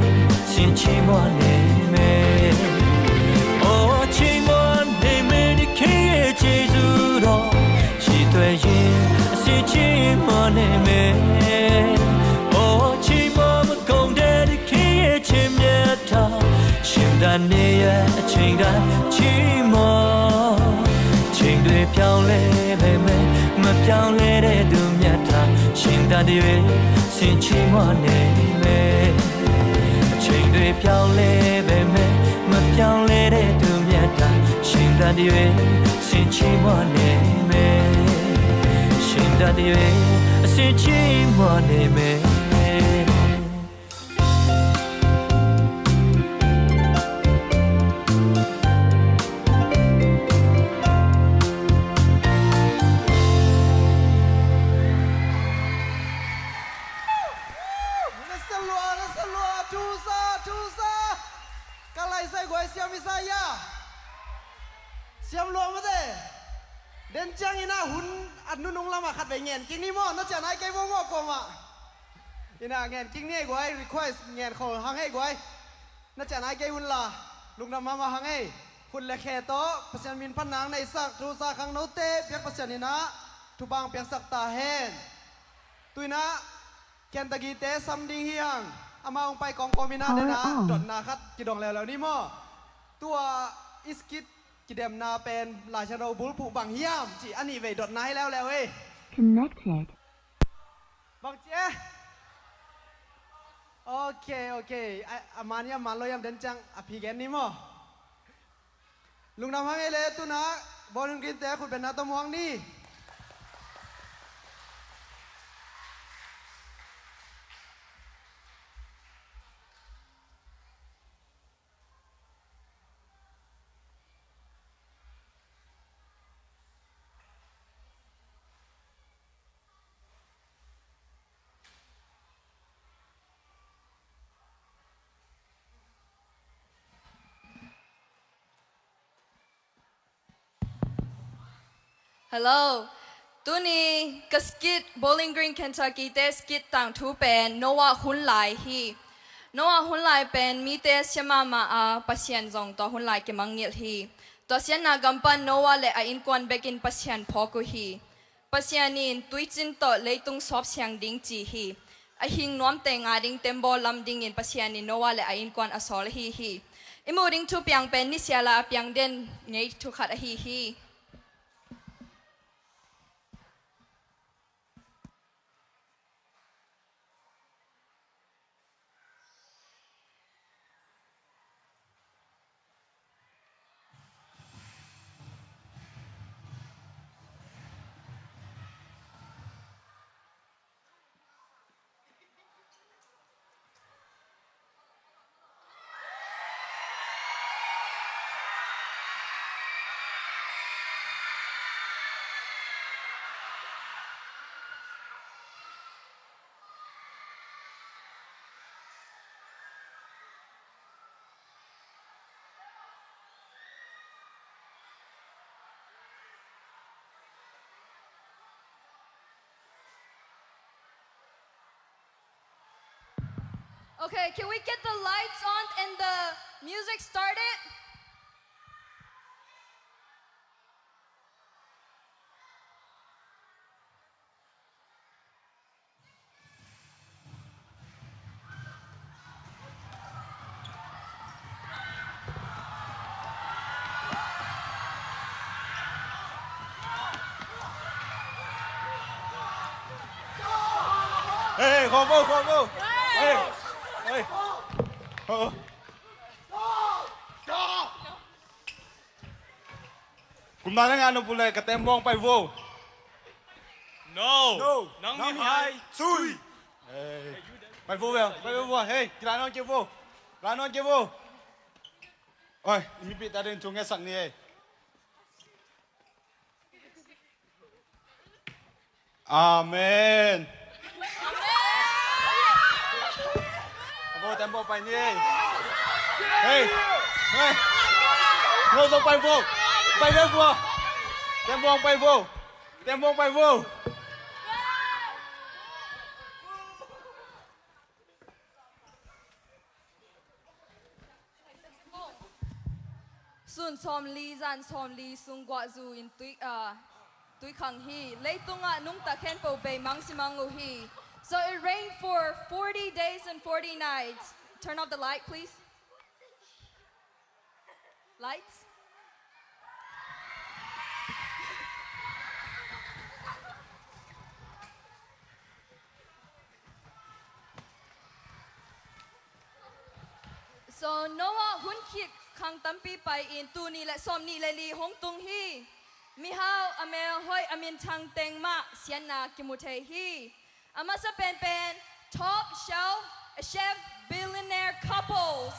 ဆင်ချီမွနေမယ်။အိုချီမွနေမယ်တခင်ရဲ့ကျေးဇူးတော်ရှိသွဲရင်အဆင်ချီမွနေမယ်။အိုချီမွမကုန်တဲ့တခင်ရဲ့ချစ်မြတ်တာရှင်တန်နေရဲ့အချိန်တိုင်းချီမွချိန်တွေပြောင်းလဲပေမဲ့မပြောင်းလဲတဲ့သူမြတ်တာရှင်တန်တွေဆင်ချီမွနေမယ်။ အချိန်တွေပြောင်းလဲပေမဲ့မပြောင်းလဲတဲ့သူမြတ်တာရှင်တန်တွေဆင်ချီမွနေမယ်ရှင်တန်တွေအဆင်ချီမွနေမယ်။ လက်ဆက်လွှာ လက်ဆက်လွှာ ထူးစား ထူးစား ကလိုက်ဆိုင်ခွဲ ဆရာမီစာယ ဆရာမလွှာမတဲ့ ဒန်ချန်အင်း ဟွန် အနုနုံလမခတ်ပဲငန် ကင်းနီမော နချန်အိုင်ကဲဝေါ်ဝေါ်ကောမ အင်း ငန် ကင်းနီဂွဲ request ငန်ခေါ် ဟန်ဟဲဂွဲ နချန်အိုင်ကဲဝွန်လာ လုံနမမဟန်ဟဲ ဟွန်လက်ခဲတော့ ပစံမင်ဖန်နန်း နေစက် ထူးစား ခန်း နော် တဲ ပြက် ပစံအင်း ထူးပန်း ပြက် စက် တာ ဟဲ တုိန Kentucky te sam ding hi hang. Amah hong pai kawmkawm in ah, dena dotna khat kidong leuleu ni maw? Tua iskit kidemna pen Laisiangtho bulphuh bang hiam cih a nih vei dotna hi leuleu ei. Connected. Bang ci e? Ok, ok. A, a man hiam, man lo hiam den ciang a phi gen ni maw? Lungdam hang ei le, tuna Bawlung Green te khutbetna tawh muang ni. Hello. Tuni ka skit, Bowling Green, Kentucky te skit tangthu pen Noah hun lai hi. Noah hun lai pen mite sia mahmah a, Pasian zong tua hun lai kimangngilh hi. Tua siatna gam pan Noah le a innkuan bekin Pasian phawk uh hi. Pasian in tuicin tawh leitung sawp siang ding ci hi. A hing nuamte nga ding tembaw lam dingin Pasian in Noah le a innkuan a sawl ahi hi. I muh ding thupiang pen nisiala a piang den ngei thu khat ahi hi. Okay, can we get the lights on and the music started? Hey, khua vo, khua vo. Hey, hey. Oh. Kumna le nga nop uh leh ka tembaw hong pai vo. No. No. Nang mihai. Sui. Hey. Pai vo ve, pai vo. Hey, kila nawn kei vo. Kila nawn kei vo. Oi, i mipih ta ding thu ngetsak ni ei. Amen. Abo, tembaw pai ni ei. Hey, hey. Abo zong pai vo. Pai ve vo. Tembaw pai vo. Tembaw pai vo. Sun sawmli zan sawmli sung guahzu in tui, ah, tui khang hi. Leitungah nungta khempeuh beimang simang uh hi. So it rained for forty days and forty nights. Turn off the light, please. Lights. So Noah hun khit khang tampi pai in tul nih le sawmnih le li hong tung hi. Mihau a mel hoih a minthang teng mah siatna kimu thei hi. A masa penpen, top shelf, chef, billionaire couples.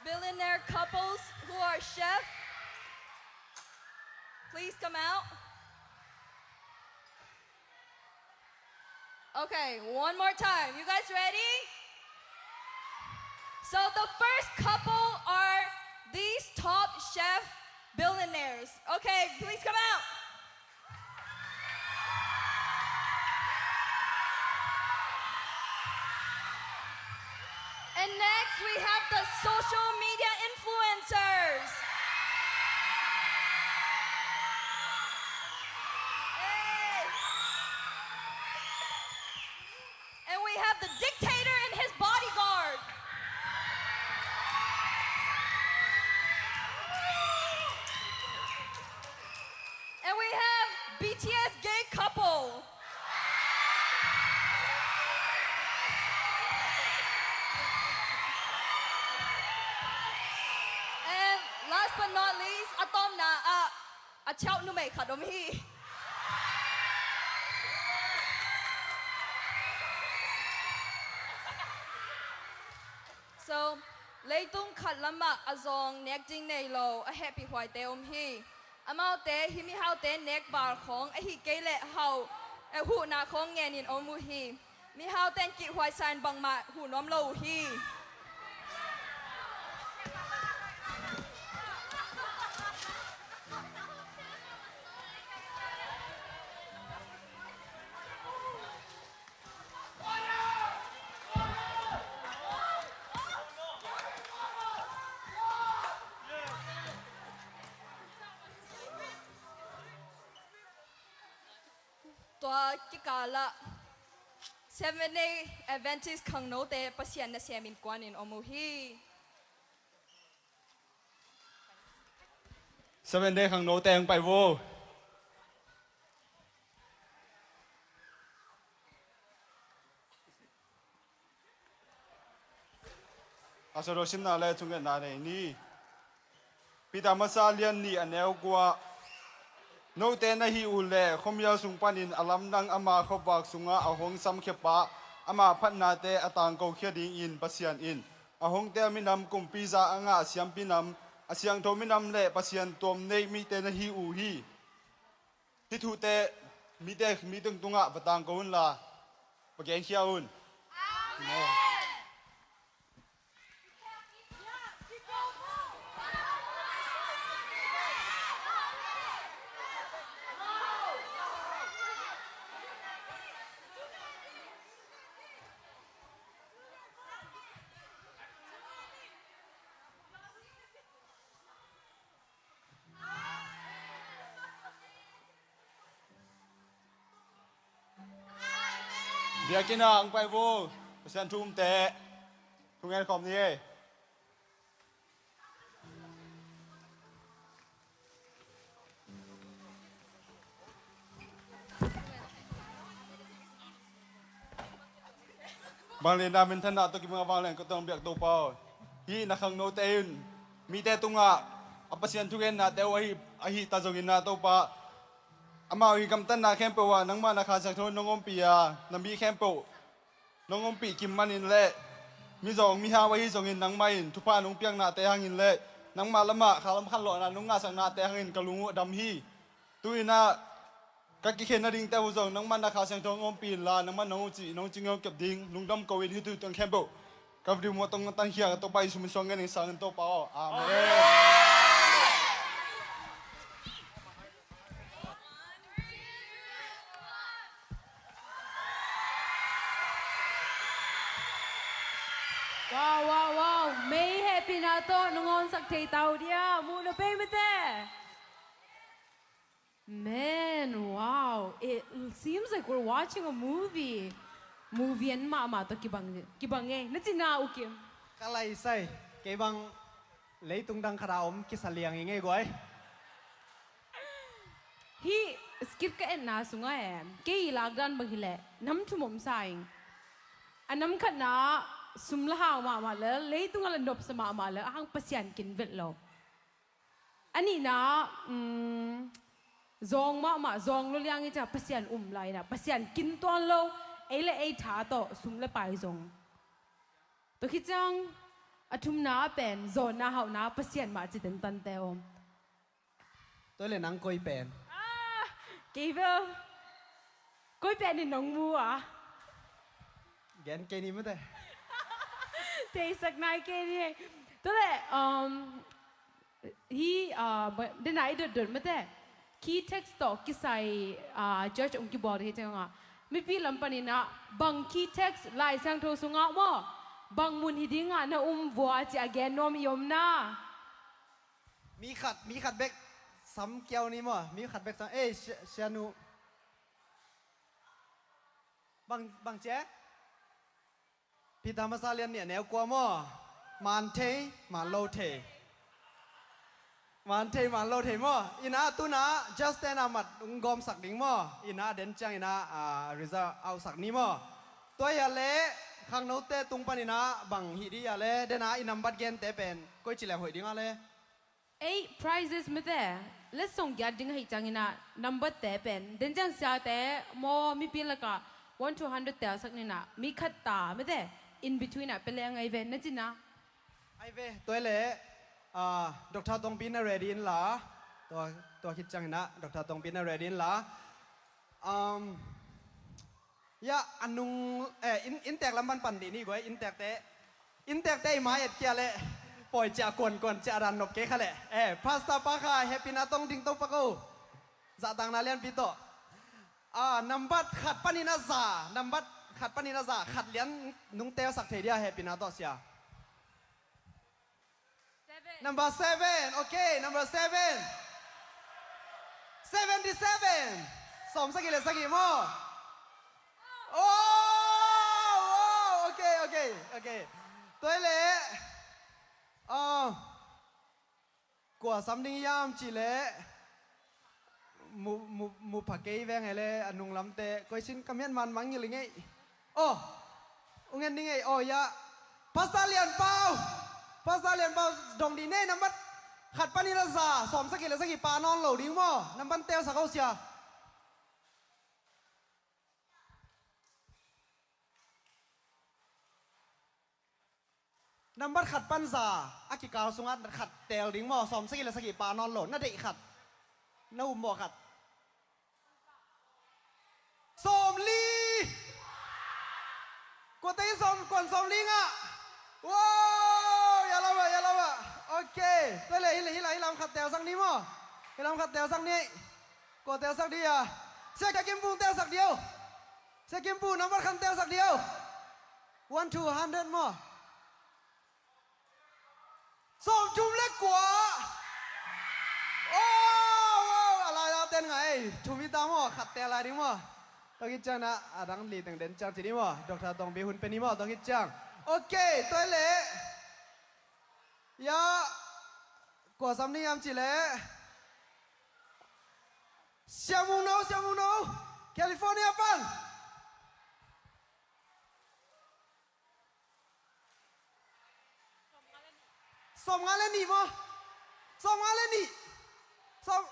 Billionaire couples who are chef, please come out. Okay, one more time. You guys ready? So the first couple are these top chef billionaires. Okay, please come out. And next, we have the social media influencers. Hey. And we have the dictator and his bodyguard. And we have B T S gay couple. And last but not least, a tawpna ah, a chau numei khat om hi. So, leitung khat lamah a zawng nek ding nei lo, a hehpih huaite om hi. Amaute hih mihaute nek bal khawng, ahih kei leh hau, eh, huhna khawng ngenin om uh hi. Mihaute in kihhuaisa in bangmah huh nuam lo uh hi. Tua kikalah Seventh Day Adventist khangnote Pasian nasem innkuan in om uh hi. Seventh Day khangnote hong pai vo. A sawt simna le thungetna nei ni. Peter masa lian nih a neu kua. Note na hih uh leh khuamial sung panin a lamdang ama khuavak sungah a hong samkhia pa ama phatnate a tangkokhia dingin Pasian in a hong tel minam, kumpi za a ngah siampi nam, a siangtho minam le Pasian tuam neih mite na hi uh hi. Hih thute mite, mi tungtungah va tangko unla, va genkhia un. Amen. Biakinn ah hong pai vo. Pasian thu umte thungen khawm ni ei. Vangliatna minthanna tawh kibang a vanglian ka tawng biak Topa aw. Hih na khangnote in mite tungah a Pasian thugennate uh ahi, ahi ta zongin na Topa, amau i gamtatna khempeuh ah nangmah na Kha Siangtho nong ompih a, na mi khempeuh nong ompih kim manin le mizawng mihau ahi zongin nangmah in thupha nong piaknate hangin le nangmah lamah khalam khanlawhna nong ngahsaknate hangin ka lung uh a dam hi. Tu-in ah ka kikhen nadingte uh zong nangmah na Kha Siangtho hong ompih inla, nangmah nong uh cih nong cing hong kep ding lungdam ko-in hih thu teng khempeuh ka video muh tong tankhia ka Topa Jesu min suang ngen ing sang in Topa aw. Amen. Wow, wow, wow. Mei hehpihna tawh nong honsak thei ta uh dia. Muh lo pei mate. Man, wow. It seems like we're watching a movie. Movie en mahmah tawh kibang, kibang e. Na cina uh kim. Ka lai sai. Kei bang leitung dang khat a om kisa liang i ngei guai. Hih script ka etna sungah e, kei i lakdan bang hileh nam thum om sa ing. A nam khatna sum la hau mahmah le, leitung a la nopsa mahmah le, a hang Pasian kin vet lo. A nihna, um, zawng mahmah, zawng lo liang i cia Pasian um lai na, Pasian kin tuan lo, ei le ei tha tawh sum le pai zong. Tua khit ciang a thumna pen zawnna hauhna Pasian mah ci tentante om. Tua le nang koi pen? Ah, kei bel koi pen in nong mu a? Gen kei ni mate. Theisak nai kei ni. Tua le, um, hi, ah, ba-, dena i dotdot mate. Key text tawh kisai, ah, church ong kibawl hi ciangah mipi lam panin ah bang key text Lai Siangtho sungah maw, bang mun hi dingah na um vua ci a gen nuam i om na. Mi khat, mi khat bek sam kiau ni maw, mi khat bek sam, ei, sia-, sianu. Bang, bang ciek? Peter masa lian nih a neu kua maw? Man thei, man lo thei. Man thei, man lo thei maw? Ina tuna just tena mat ung gawmsak ding maw? Ina den ciang ina, ah, result out sak ni maw? Tua hia le khangnote tung pan ina bang hih di hia le dena i nambat gente pen koi ci leng hoih ding a le? Ei, prizes mate, letsong giat ding ahi ciangin ah, nambat te pen, den ciang siate, maw mipi lakah, one to hundred telsak nina, mi khat ta mate, in between ah, peleng ai ve, na cina. Ai ve, tua le, ah, Doctor Tongpi na ready in la, tua, tua khit ciangin ah, Doctor Tongpi na ready in la. Um, ya, a nung, eh, inn, inntek lam pan pan dih ni guai, inntekte, inntekte i mai et kia le, poi cia kuan kuan cia ran nop kei kha le. Eh, Pastor pa kha, happy na tong ding to pa ko. Zahtangna lianpi tawh. Ah, nambat khat panin a za, nambat khat panin a za, khat lian nung telsak thei dia happy na tawh sia. Seven. Number seven. Okay, number seven. Seventy-seven. Sawm sagih le sagih maw? Oh, oh, okay, okay, okay. Tua hi leh, ah, kua sam ding hiam cih leh, mu, mu, mu pha kei veng hi leh a nunglamte, koi sin ka mian man mangngilh hi ngei. Oh, ung en ding ei, oh, ya. Pastor Lian Pau. Pastor Lian Pau dong dih nei, nambat khat panin a za, sawm sagih le sagih pha nawn lo ding maw? Nambat teel sak o sia. Nambat khat pan za, a kikal sungah khat teel ding maw? Sawm sagih le sagih pha nawn lo, na deih khat. Na um maw khat? Sawmli. Kuate in sawm, kuan sawmli ngah? Wow, ya lam ah, ya lam ah. Okay. Tua leh hi, hi, hi lam khat teelsak ni maw? Hi lam khat teelsak ni. Kua teelsak dih a? Sia Kim Pung teelsak dih o. Sia Kim Pung, nambat khat teelsak dih o. One to hundred maw? Sawmthum le kua. Oh, wow, a lai a ten ngai. Thum hi ta maw, khat teel lai ding maw? Tua khit ciang na, a dang li teng den ciang ci ding maw? Doctor Tawngpi hun pen hi maw, tua khit ciang. Okay, tua leh. Ya, kua sam ni hiam cih leh. Sia Mung No, Sia Mung No. California pan. Sawmnga le nih maw? Sawmnga le nih. Sawm,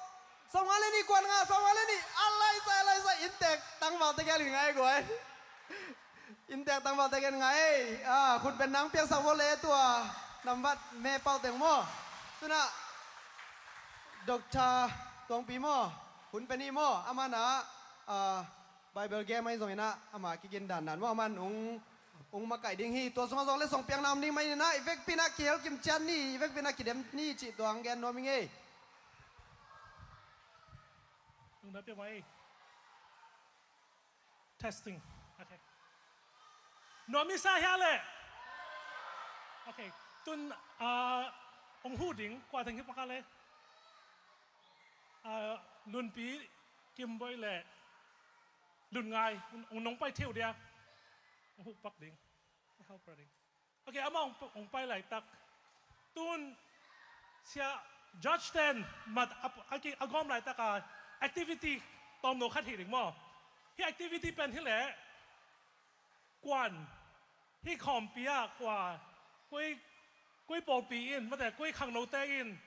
sawmnga le nih kuan nga, sawmnga le nih. A lai sai, a lai sai. Inntek tangvalte gen ngai guai. Inntek tangvalte gen ngai. Ah, khut beng nang piaksak vua le tua. Nambat me pau teng maw? Tuna Doctor Tuangpi maw? Hun pen hi maw? Aman ah, ah, Bible game ahi zongin ah, ama kigindan dan maw? Aman ung, ung makaih ding hi. Tua sungah zong letsong piakna om ding mah hi in ah, i vekpi in ah kihel kim ciat ni, i vekpi in ah kidem ni cih tua hong gen nuam ing ei. Nungna pia mai. Testing. Okay. Nuam i sa hia le? Okay. Tun, ah, ong hu ding, kua teng hi paka le. Ah, Lunpi, Kimboi le Lunngai, ong, ong nong pai theu dia. Ong hu pak ding. Helper ding. Okay, amah ong, ong pai laitak. Tun sia judge ten mat a, a, a gawm laitak a activity tawmno khat hi ding maw? Hi activity pen hi leh kuan, hi khawmpi ah kua, koi, koi pawlpi in, mate koi khangnote in,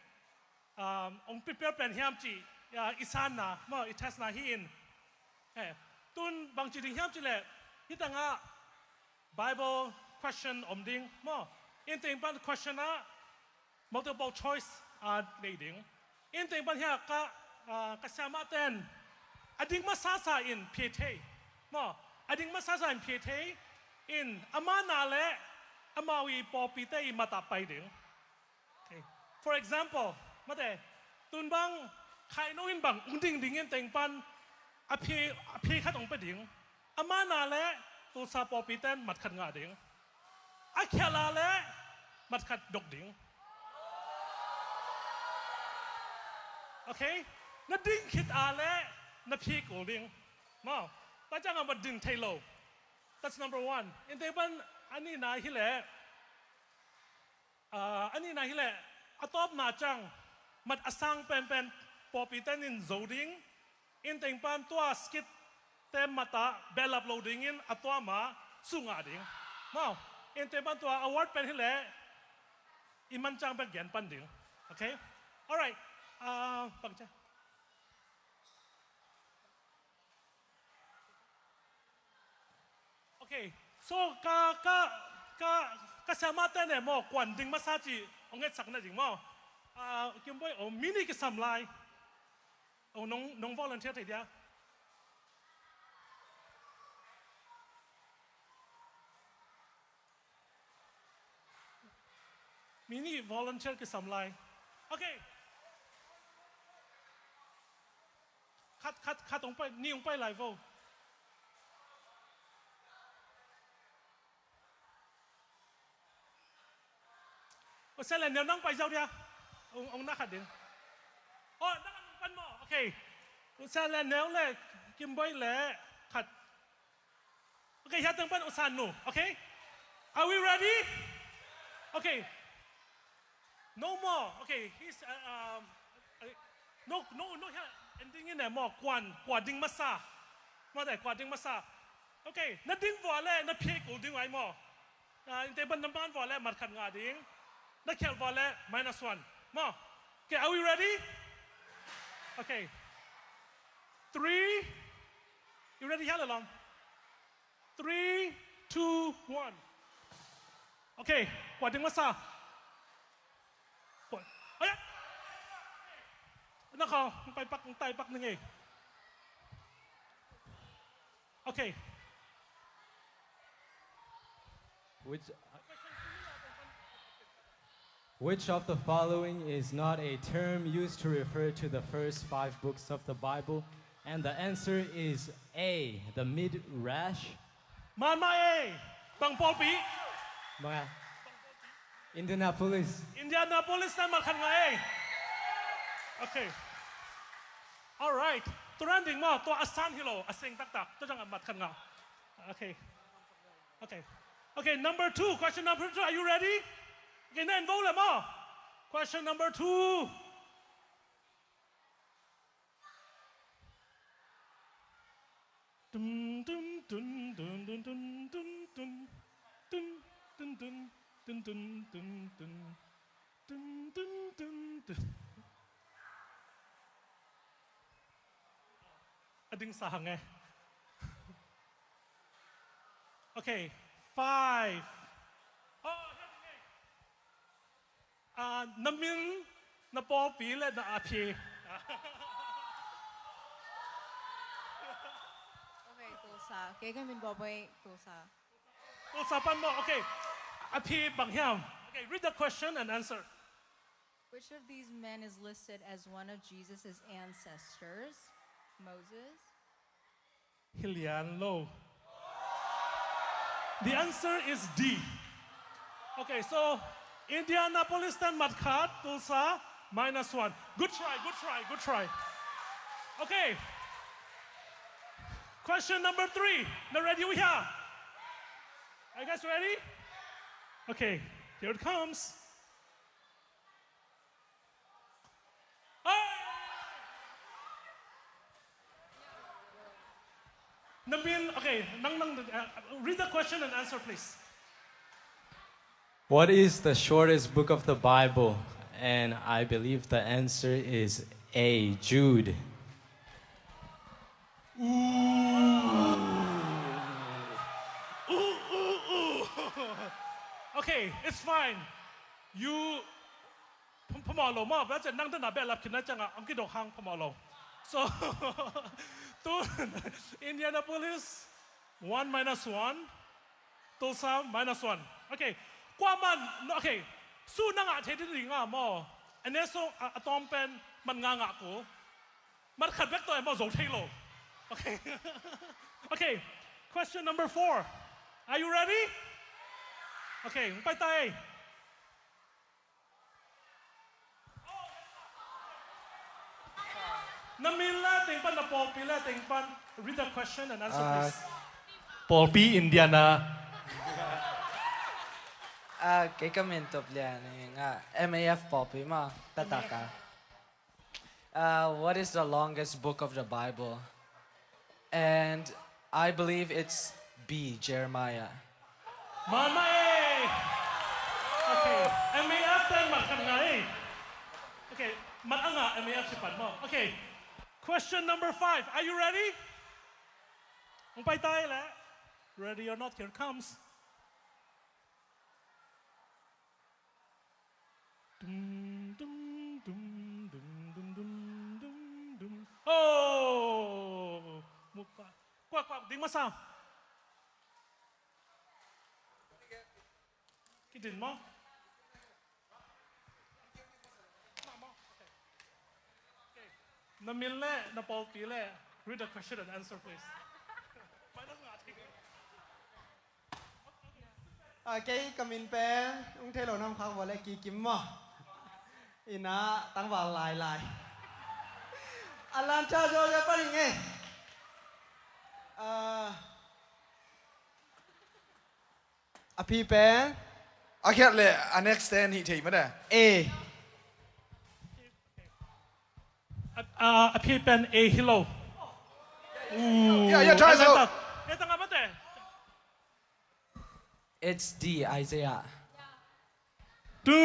um, ong prepare pen hiam cih, ya, i sanna maw, i testna hi in. Eh, tun bangci ding hiam cih leh, hi tangah Bible question om ding maw? Innteeng pan question ah multiple choice, ah, nei ding. Innteeng pan hiah ka, ah, ka siamah ten a ding masasa in pia thei maw? A ding masasa in pia thei in ama na le amau i pawlpite i matah pai ding. Okay. For example, mate, tun bang khaino in bang ung ding ding innteeng pan a phi, a phi khat ong pe ding. Ama na le Tulsa pawlpi ten mat khat ngah ding. A khial a le mat khat dok ding. Okay? Na ding khit a le na phi kul ding. Maw, tua ciang a mat ding thei lo. That's number one. Innteeng pan a nihna hi leh, ah, a nihna hi leh, a tawpna ciang mat a sang penpen pawlpi ten in zo ding, innteeng pan tua skit te matah behlap lo dingin a tua mah sungah ding. Maw, innteeng pan tua award pen hi leh i man ciang bek gen pan ding. Okay? Alright. Ah, bangcia. Okay, so ka, ka, ka, ka siamahte ne maw, kuan ding masa cih ong etsak na ding maw? Ah, Kimboi, oh, mi nih kisam lai. Oh, nong, nong volunteer thei dia. Mi nih volunteer kisam lai. Okay. Khat, khat, khat ong pai, nih ong pai lai vo. U Sia Lian Neu nang pai zau dia. Ong, ong na khat ding. Oh, nang pan maw. Okay. U Sia Lian Neu le Kimboih le khat. Okay, hiah teng pan usan nu. Okay? Are we ready? Okay. No more. Okay, he's, uh, um, uh, no, no, no, hiah ending in eh, maw, kuan, kua ding masa. Maw, dai, kua ding masa. Okay, na ding vua le, na phi kul ding ai maw. Ah, innte ban na man vua le, mat khat ngah ding. Na khial vua le, minus one. Maw. Okay, are we ready? Okay. Three. You ready? Hiah le lawm. Three, two, one. Okay, kua ding masa. Kua, aya. Na kau, tai pak, tai pak ning ei. Okay. Which, which of the following is not a term used to refer to the first five books of the Bible? And the answer is A, the Midrash. Man mah ei, bang pawlpi? Maya. Indianapolis. Indianapolis tan mat khat ngah ei. Okay. Alright. Tua dan ding maw, tua a san hi lo, a seng taktak. Tua ciang a mat khat ngah. Okay. Okay. Okay, number two. Question number two. Are you ready? Okay, na en vo le maw. Question number two. Tum, tum, tum, tum, tum, tum, tum, tum. Tum, tum, tum, tum, tum, tum, tum, tum. Tum, tum, tum, tum. A ding sa hang eh. Okay, five. Oh, ah, na min, na pawlpi le na a phi. Okay, Tulsa. Kei ka min Bawboi, Tulsa. Tulsa pan maw. Okay. A phi bang hiam. Okay, read the question and answer. Which of these men is listed as one of Jesus' ancestors? Moses? Hi lian lo. The answer is D. Okay, so Indianapolis tan mat khat, Tulsa minus one. Good try, good try, good try. Okay. Question number three. Na ready uh hia? Are you guys ready? Okay, here it comes. Na min, okay, nang, nang, uh, read the question and answer, please. What is the shortest book of the Bible? And I believe the answer is A, Jude. Ooh. Ooh, ooh, ooh. Okay, it's fine. You phamawh lo maw, bia ciah nang dana bia lap khin na ciangah ang kidok hang phamawh lo. So, tu Indianapolis, one minus one, Tulsa minus one. Okay. Kuaman, no, okay. Su na ngah thei ding ngah maw. Ane so a, a tawm pen man nga ngah ko. Mat khat bek tawh e maw, zo thei lo. Okay. Okay. Question number four. Are you ready? Okay. Hong pai ta ei. Na min le teng pan, na pawlpi le teng pan. Read the question and answer, please. Pawlpi Indiana. Ah, kei ka min Tup Lian ing a, M A F pawlpi maw, taktak a. Uh, what is the longest book of the Bible? And I believe it's B, Jeremiah. Man mah ei. Okay. M A F ten mat khat ngah ei. Okay. Mat a ngah M A F ci pan maw. Okay. Question number five. Are you ready? Hong pai ta ei leh. Ready or not, here it comes. Dum, dum, dum. Oh! Muk pa. Kuak, kuak, ding masa. Kidin maw? Na min le, na pawlpi le, read the question and answer, please. A, kei ka min pen, ung thei lo nam khak vua le Kikim maw. Ina, tangval lai lai. Atlanta, Georgia pan ing e. A phi pen? A khiat le a next ten hi thei mate. A. A, a, a phi pen A hi lo. Ooh, yeah, yeah, try so. Atlanta. Atlanta mate. It's D, Isaiah. Dum.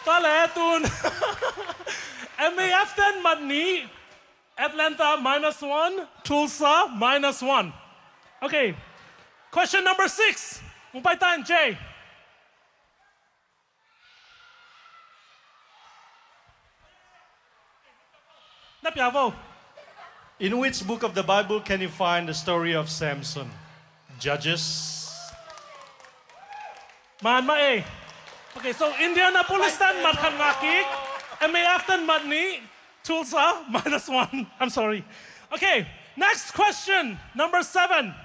Tua le tun. M A F ten mat nih. Atlanta minus one. Tulsa minus one. Okay. Question number six. Hong pai ta in, Jay. Na pia vo. In which book of the Bible can you find the story of Samson? Judges. Man mah e. Okay, so Indianapolis ten mat khat ngak kik. M A F ten mat nih. Tulsa minus one. I'm sorry. Okay, next question, number seven.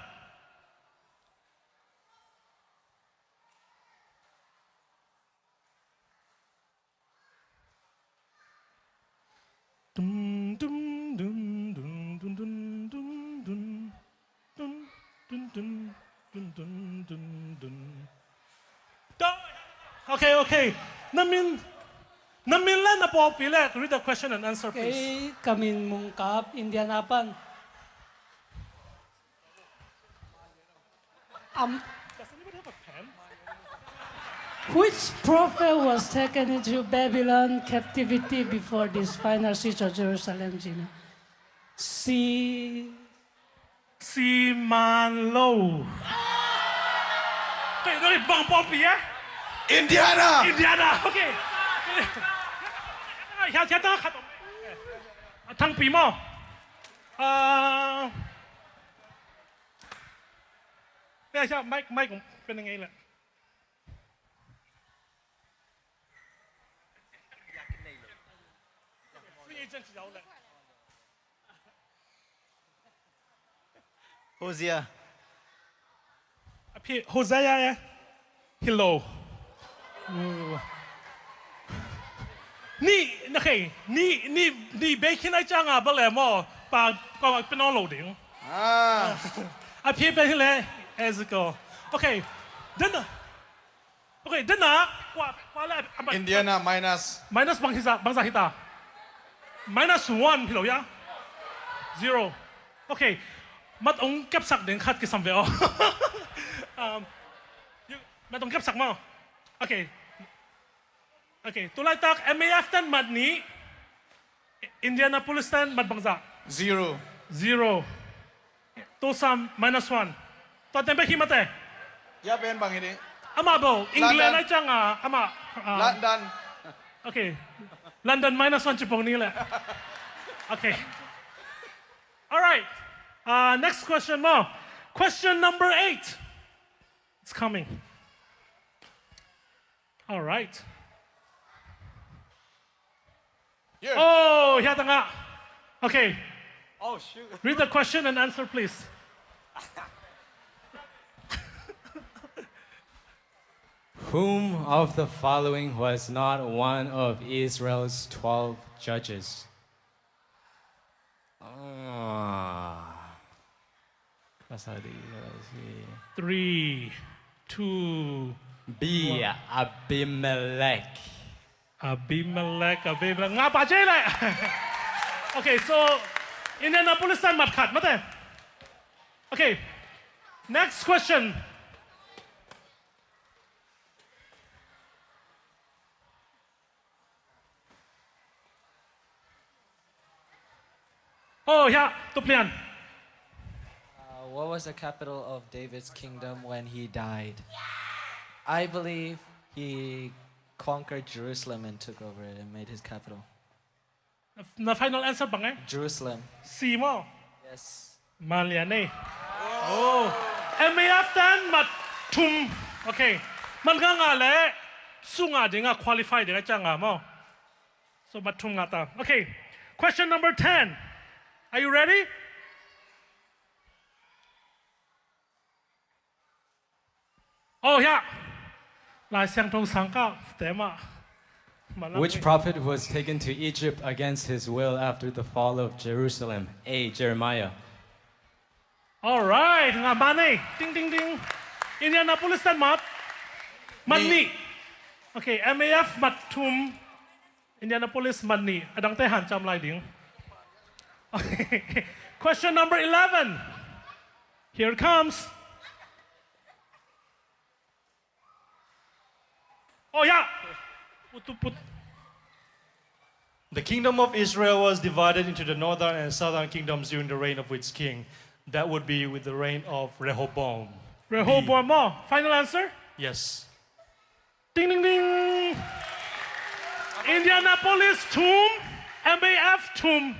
Dum, dum, dum. Okay, okay. Na min, na min le na pawlpi le, read the question and answer, please. Kei ka min Mungkap, Indiana pan. Um, Does anybody have a pen? Which prophet was taken into Babylon captivity before this final siege of Jerusalem? Si. Si man lo. Okay, okay, bang pawlpi eh? Indiana. Indiana. Okay. Hiah, hiah, tang khat. Thangpi maw. Ah. Pia siah, mic, mic kong pia na ngei leh. Hosea. A phi, Hosea eh. Hello. Ni, na khei, ni, ni, ni bei khin ai cianga bale maw, pa, pa, pa nawn lo ding. Ah. A phi pen hi le, Ezekiel. Okay. Then, okay, then, ah, kua, kua le, ah, Indiana minus. Minus bang hi za, bang za hi ta. Minus one hi lo ya. Zero. Okay. Mat ong kepsak ding khat kisam ve aw. Um, you, mat ong kepsak maw. Okay. Okay, tu laitak M A F ten mat nih, Indianapolis ten mat bangzah? Zero. Zero. Tulsa minus one. Tua ten bek hi mate. Ya pen bang hi ni. Amah bo, England ai cianga, amah, ah. London. Okay. London minus one ci pong ni le. Okay. All right. Uh, next question maw. Question number eight. It's coming. All right. Yeah. Oh, hiah tangah. Okay. Oh, shoot. Read the question and answer, please. Whom of the following was not one of Israel's twelve judges? Ah. Pasal dia si. Three, two, B, one. Abimelech. Abimelech, Abimelech. Nga pa jay le. Okay, so Indianapolis tan mat khat mate. Okay. Next question. Oh, yeah, Tuplian. Uh, what was the capital of David's kingdom when he died? I believe he conquered Jerusalem and took over it and made his capital. Na final answer bang eh? Jerusalem. Si maw? Yes. Malian eh. Oh. M A F tan mat thum. Okay. Mat nga nga le sunga dinga qualify dinga cianga maw. So mat thum nga ta. Okay. Question number ten. Are you ready? Oh, yeah. Lai Siangtho sang ka tema. Which prophet was taken to Egypt against his will after the fall of Jerusalem? A, Jeremiah. All right, nga mane. Ding, ding, ding. Indianapolis ten mat. Mat nih. Okay, M A F mat thum. Indianapolis mat nih. A dangte hanciam lai ding. Okay. Question number eleven. Here it comes. Oh, yeah. Put to put. The kingdom of Israel was divided into the northern and southern kingdoms during the reign of which king? That would be with the reign of Rehoboam. Rehoboam maw. Final answer? Yes. Ding, ding, ding. Indianapolis thum, M A F thum.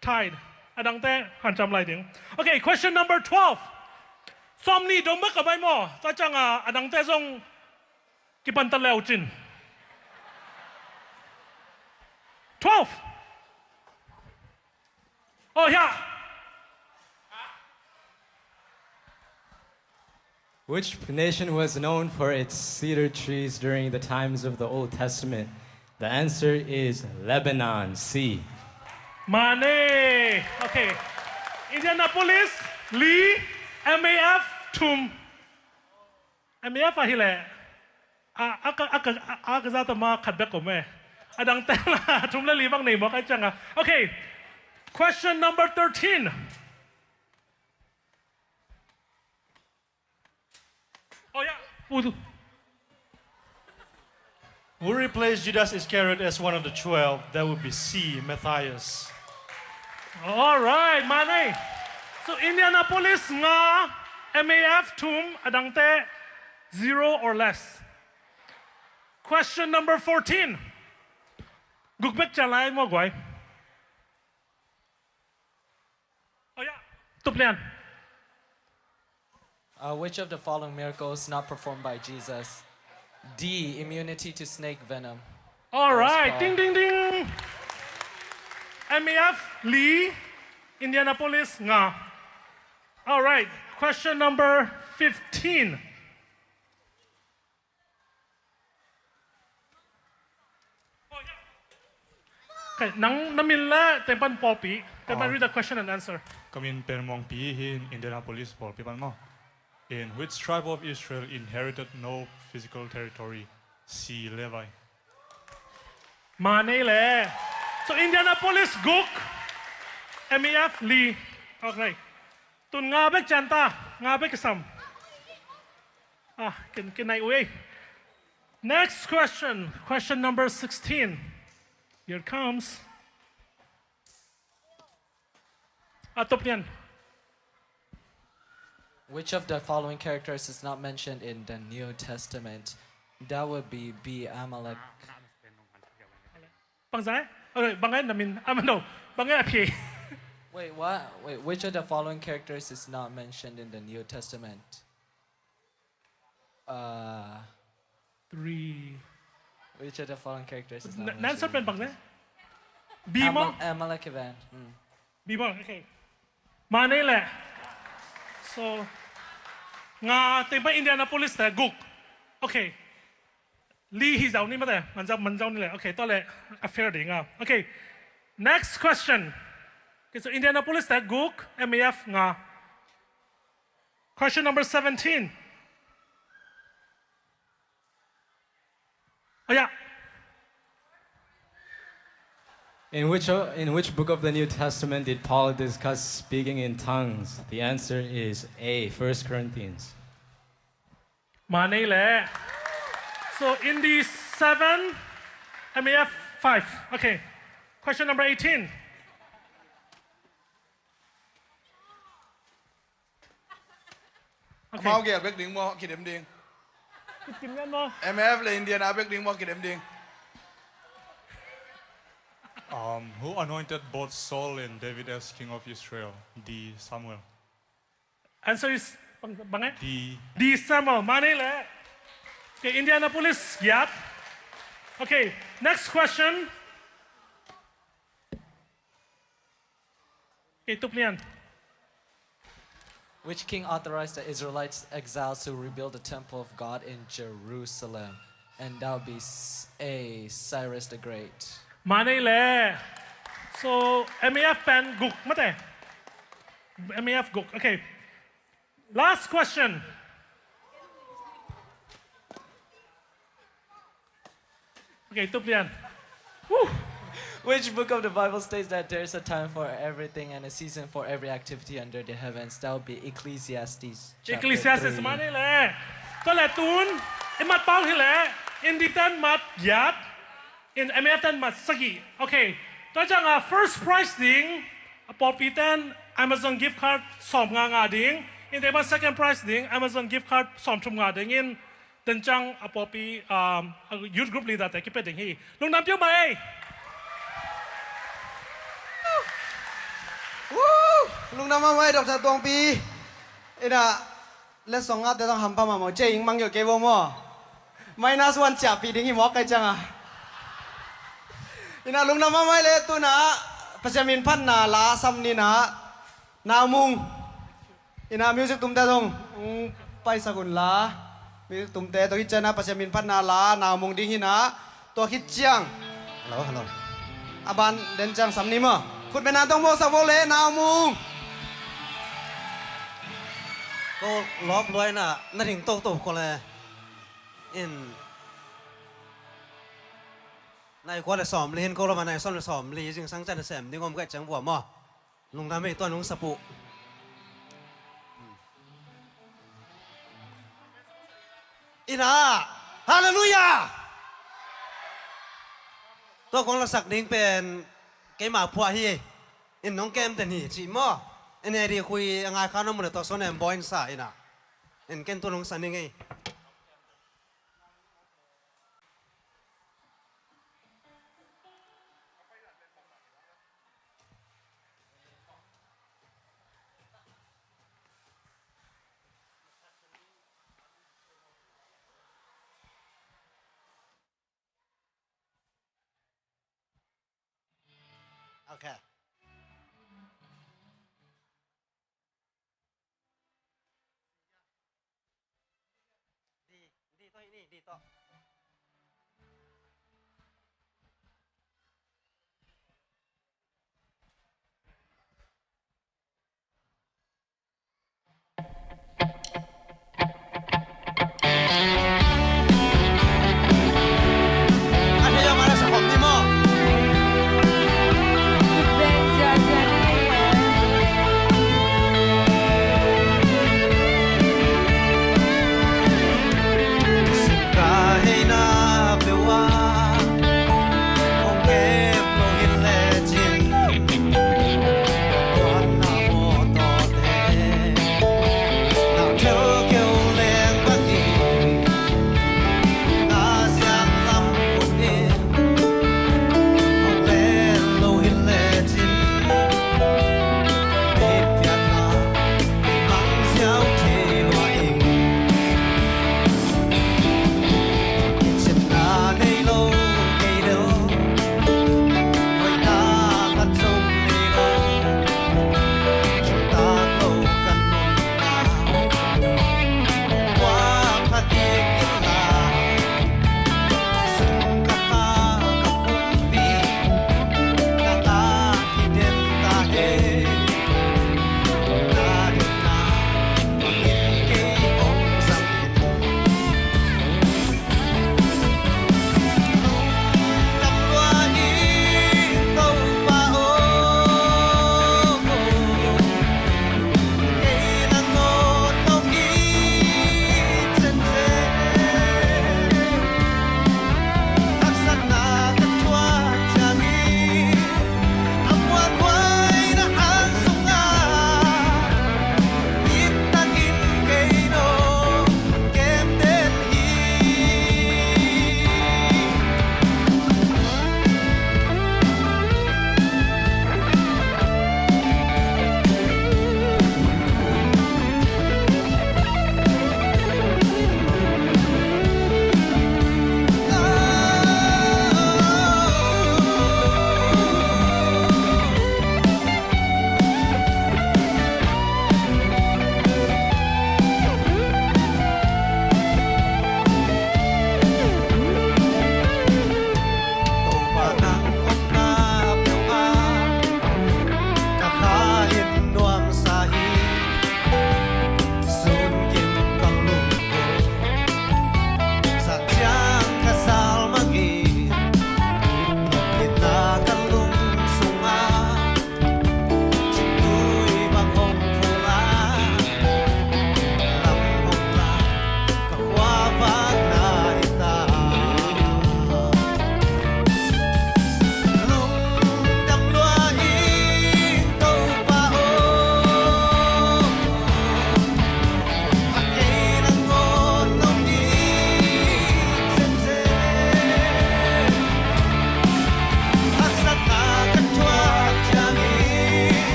Tied. A dangte hanciam lai ding. Okay, question number twelve. Sawm nih dong bek a mai maw. Tua ciangin a dangte zong kipan ta leu cin. Twelve. Oh, yeah. Which nation was known for its cedar trees during the times of the Old Testament? The answer is Lebanon, C. Mane. Okay. Indianapolis li, M A F thum. M A F a hi leh. A, a, a, a, a, a ka zata ma khat bek om e. A dangte la thum le li bang nei mawk a ciangin. Okay. Question number thirteen. Oh, yeah. Who replaced Judas Iscariot as one of the twelve? That would be C, Matthias. All right, Mane. So Indianapolis nga, M A F thum, a dangte zero or less. Question number fourteen. Guk bek ciang lai maw guai. Oh, yeah. Tup lian. Uh, which of the following miracles not performed by Jesus? D, immunity to snake venom. All right. Ding, ding, ding. M A F li, Indianapolis nga. All right. Question number fifteen. Okay, nang na min le teng pan pawlpi. Teng pan read the question and answer. Ka min pen Muangpi hi, Indianapolis pawlpi pan maw. In which tribe of Israel inherited no physical territory? C, Levi. Mane le. So Indianapolis guk, M A F li. Okay. Tun nga bek ciang ta, nga bek kisam. Ah, ken, ken nai ui. Next question, question number sixteen. Here it comes. A tup lian. Which of the following characters is not mentioned in the New Testament? That would be B, Amalek. Bang zai? Okay, bang ai na min. Ah, no. Bang ai a phi. Wait, what? Wait, which of the following characters is not mentioned in the New Testament? Uh, three. Which of the following characters is not mentioned? Nan sa pen bang ne? Bima. Amal-, Amalek event. Mm. Bima, okay. Mane le. So, nga teng pan Indianapolis te guk. Okay. Li hi zau ni mate. Man zau, man zau ni le. Okay, tua le a fair ding a. Okay. Next question. Okay, so Indianapolis te guk, M A F nga. Question number seventeen. Oh, yeah. In which, in which book of the New Testament did Paul discuss speaking in tongues? The answer is A, First Corinthians. Mane le. So, Indi seven, M A F five. Okay. Question number eighteen. Okay. Amau gel bek ding maw, kidem ding. Kidem ding maw. M A F le Indiana bek ding maw, kidem ding. Um, who anointed both Saul and David as king of Israel? D, Samuel. Answer is bang, bang eh? D. D, Samuel. Mane le. Okay, Indianapolis giat. Okay, next question. Okay, tup lian. Which king authorized the Israelites exiles to rebuild the temple of God in Jerusalem? And that would be S-, A, Cyrus the Great. Mane le. So, M A F pen guk mate. M A F guk. Okay. Last question. Ngei tup lian. Woo! Which book of the Bible states that there is a time for everything and a season for every activity under the heavens? That would be Ecclesiastes chapter Ecclesiastes three. Mah ni le. Tua le tun, i mat pau hi le, in di ten mat giat, in M F ten mat sagih. Okay. Tua ciang a first prize ding, a pawlpi ten Amazon gift card sawm nga nga ding, in te mat second prize ding, Amazon gift card sawm thum nga ding in, ten ciang a pawlpi, um, a youth group leader te kipia ding hi. Lungdam peuhmah ei. Woo! Lungdam mahmah ei, Doctor Tuangpi. Ina, letsong ngate tang hampha mahmah, cia ing mang yo kei bo maw. Minus one ciahpih ding hi mawk kai cianga. Ina, lungdam mahmah ei le tuna, Pasian min phatna la sam nina, Naumung. Ina music tumte zong, mm, paisak unla. Music tumte, tua khit ciangin Pasian min phatna la, Naumung ding hina. Tua khit ciang. Hello, hello. A ban den ciang sam ni maw. Khut beng na tong bo sa bo le, Naumung. Ko lawp luai na, na ding toto ko le. In. Nai kua le sawm li hin ko lawp a nai sawm le sawm li, zingsang ciang na sem ding om kai ciang bua maw. Lungdam ei, tua nong sap uh. Ina, halleluiah. Tua kong lasak ding pen keima phuah hi. In nong kem den hi cih maw. In he di khui a ngai kha nong mu le tua suan em bawi in sa ina. In ken tua nong sa ning ei. Okay. Di, di to, ini, di to.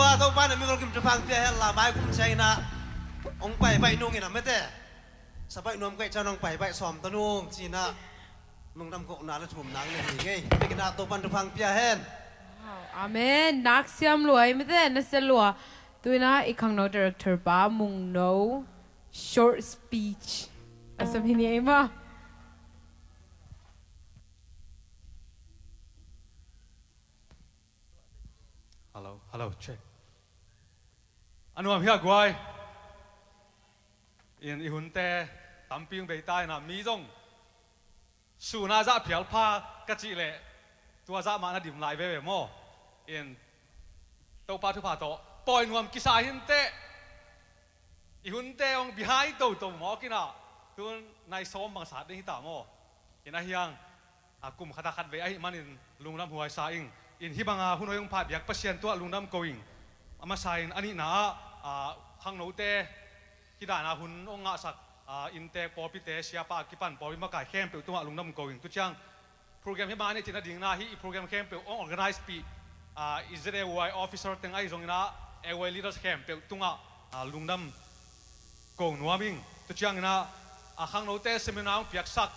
Topa na min gol kim thupha pia hen la, mai kum ciang in ah hong pai baih nung in ah mete. Sa baih nuam ka hih ciang hong pai baih sawm ta nung ci-in ah lungdam kohna le thumna hong nei hi ing ei. Biakinn ah Topa'n thupha pia hen. Wow, amen. Nak siam lua ei mete, na sia lua. Tu-in ah i khangno director pa Mungno short speech a sam hi ni ei maw. Hello, hello, check. A nuam hi a guai. In i hunte tampi hong bei ta in ah mi zong sun a zah phial pha ka cih leh tua zah mah na dim lai veve maw. In Topa thupha tawh pawi nuam kisa hi inteh. I hunte hong bihai toto mawk in ah tun nai sawm bang sat ding hi ta maw. In a hiang a kum khat a khat vei ahih manin lungdam huai sa ing. In hih banga hun hoih hong phat biak Pasian tungah lungdam ko ing. A masa in a nihna ah, a, khangnote hih dana hun hong ngahsak, a, inntek pawlpite, siapa a kipan pawlpi makai khempeuh tungah lungdam ko ing. Tu ciang program hih bang a nei cihna dingin ah hih i program khempeuh hong organize pih, a, i Z A Y officer teng ahi zongin ah A Y leaders khempeuh tungah, a, lungdam ko nuam ing. Tu ciangin ah, a, khangnote seminar hong piaksak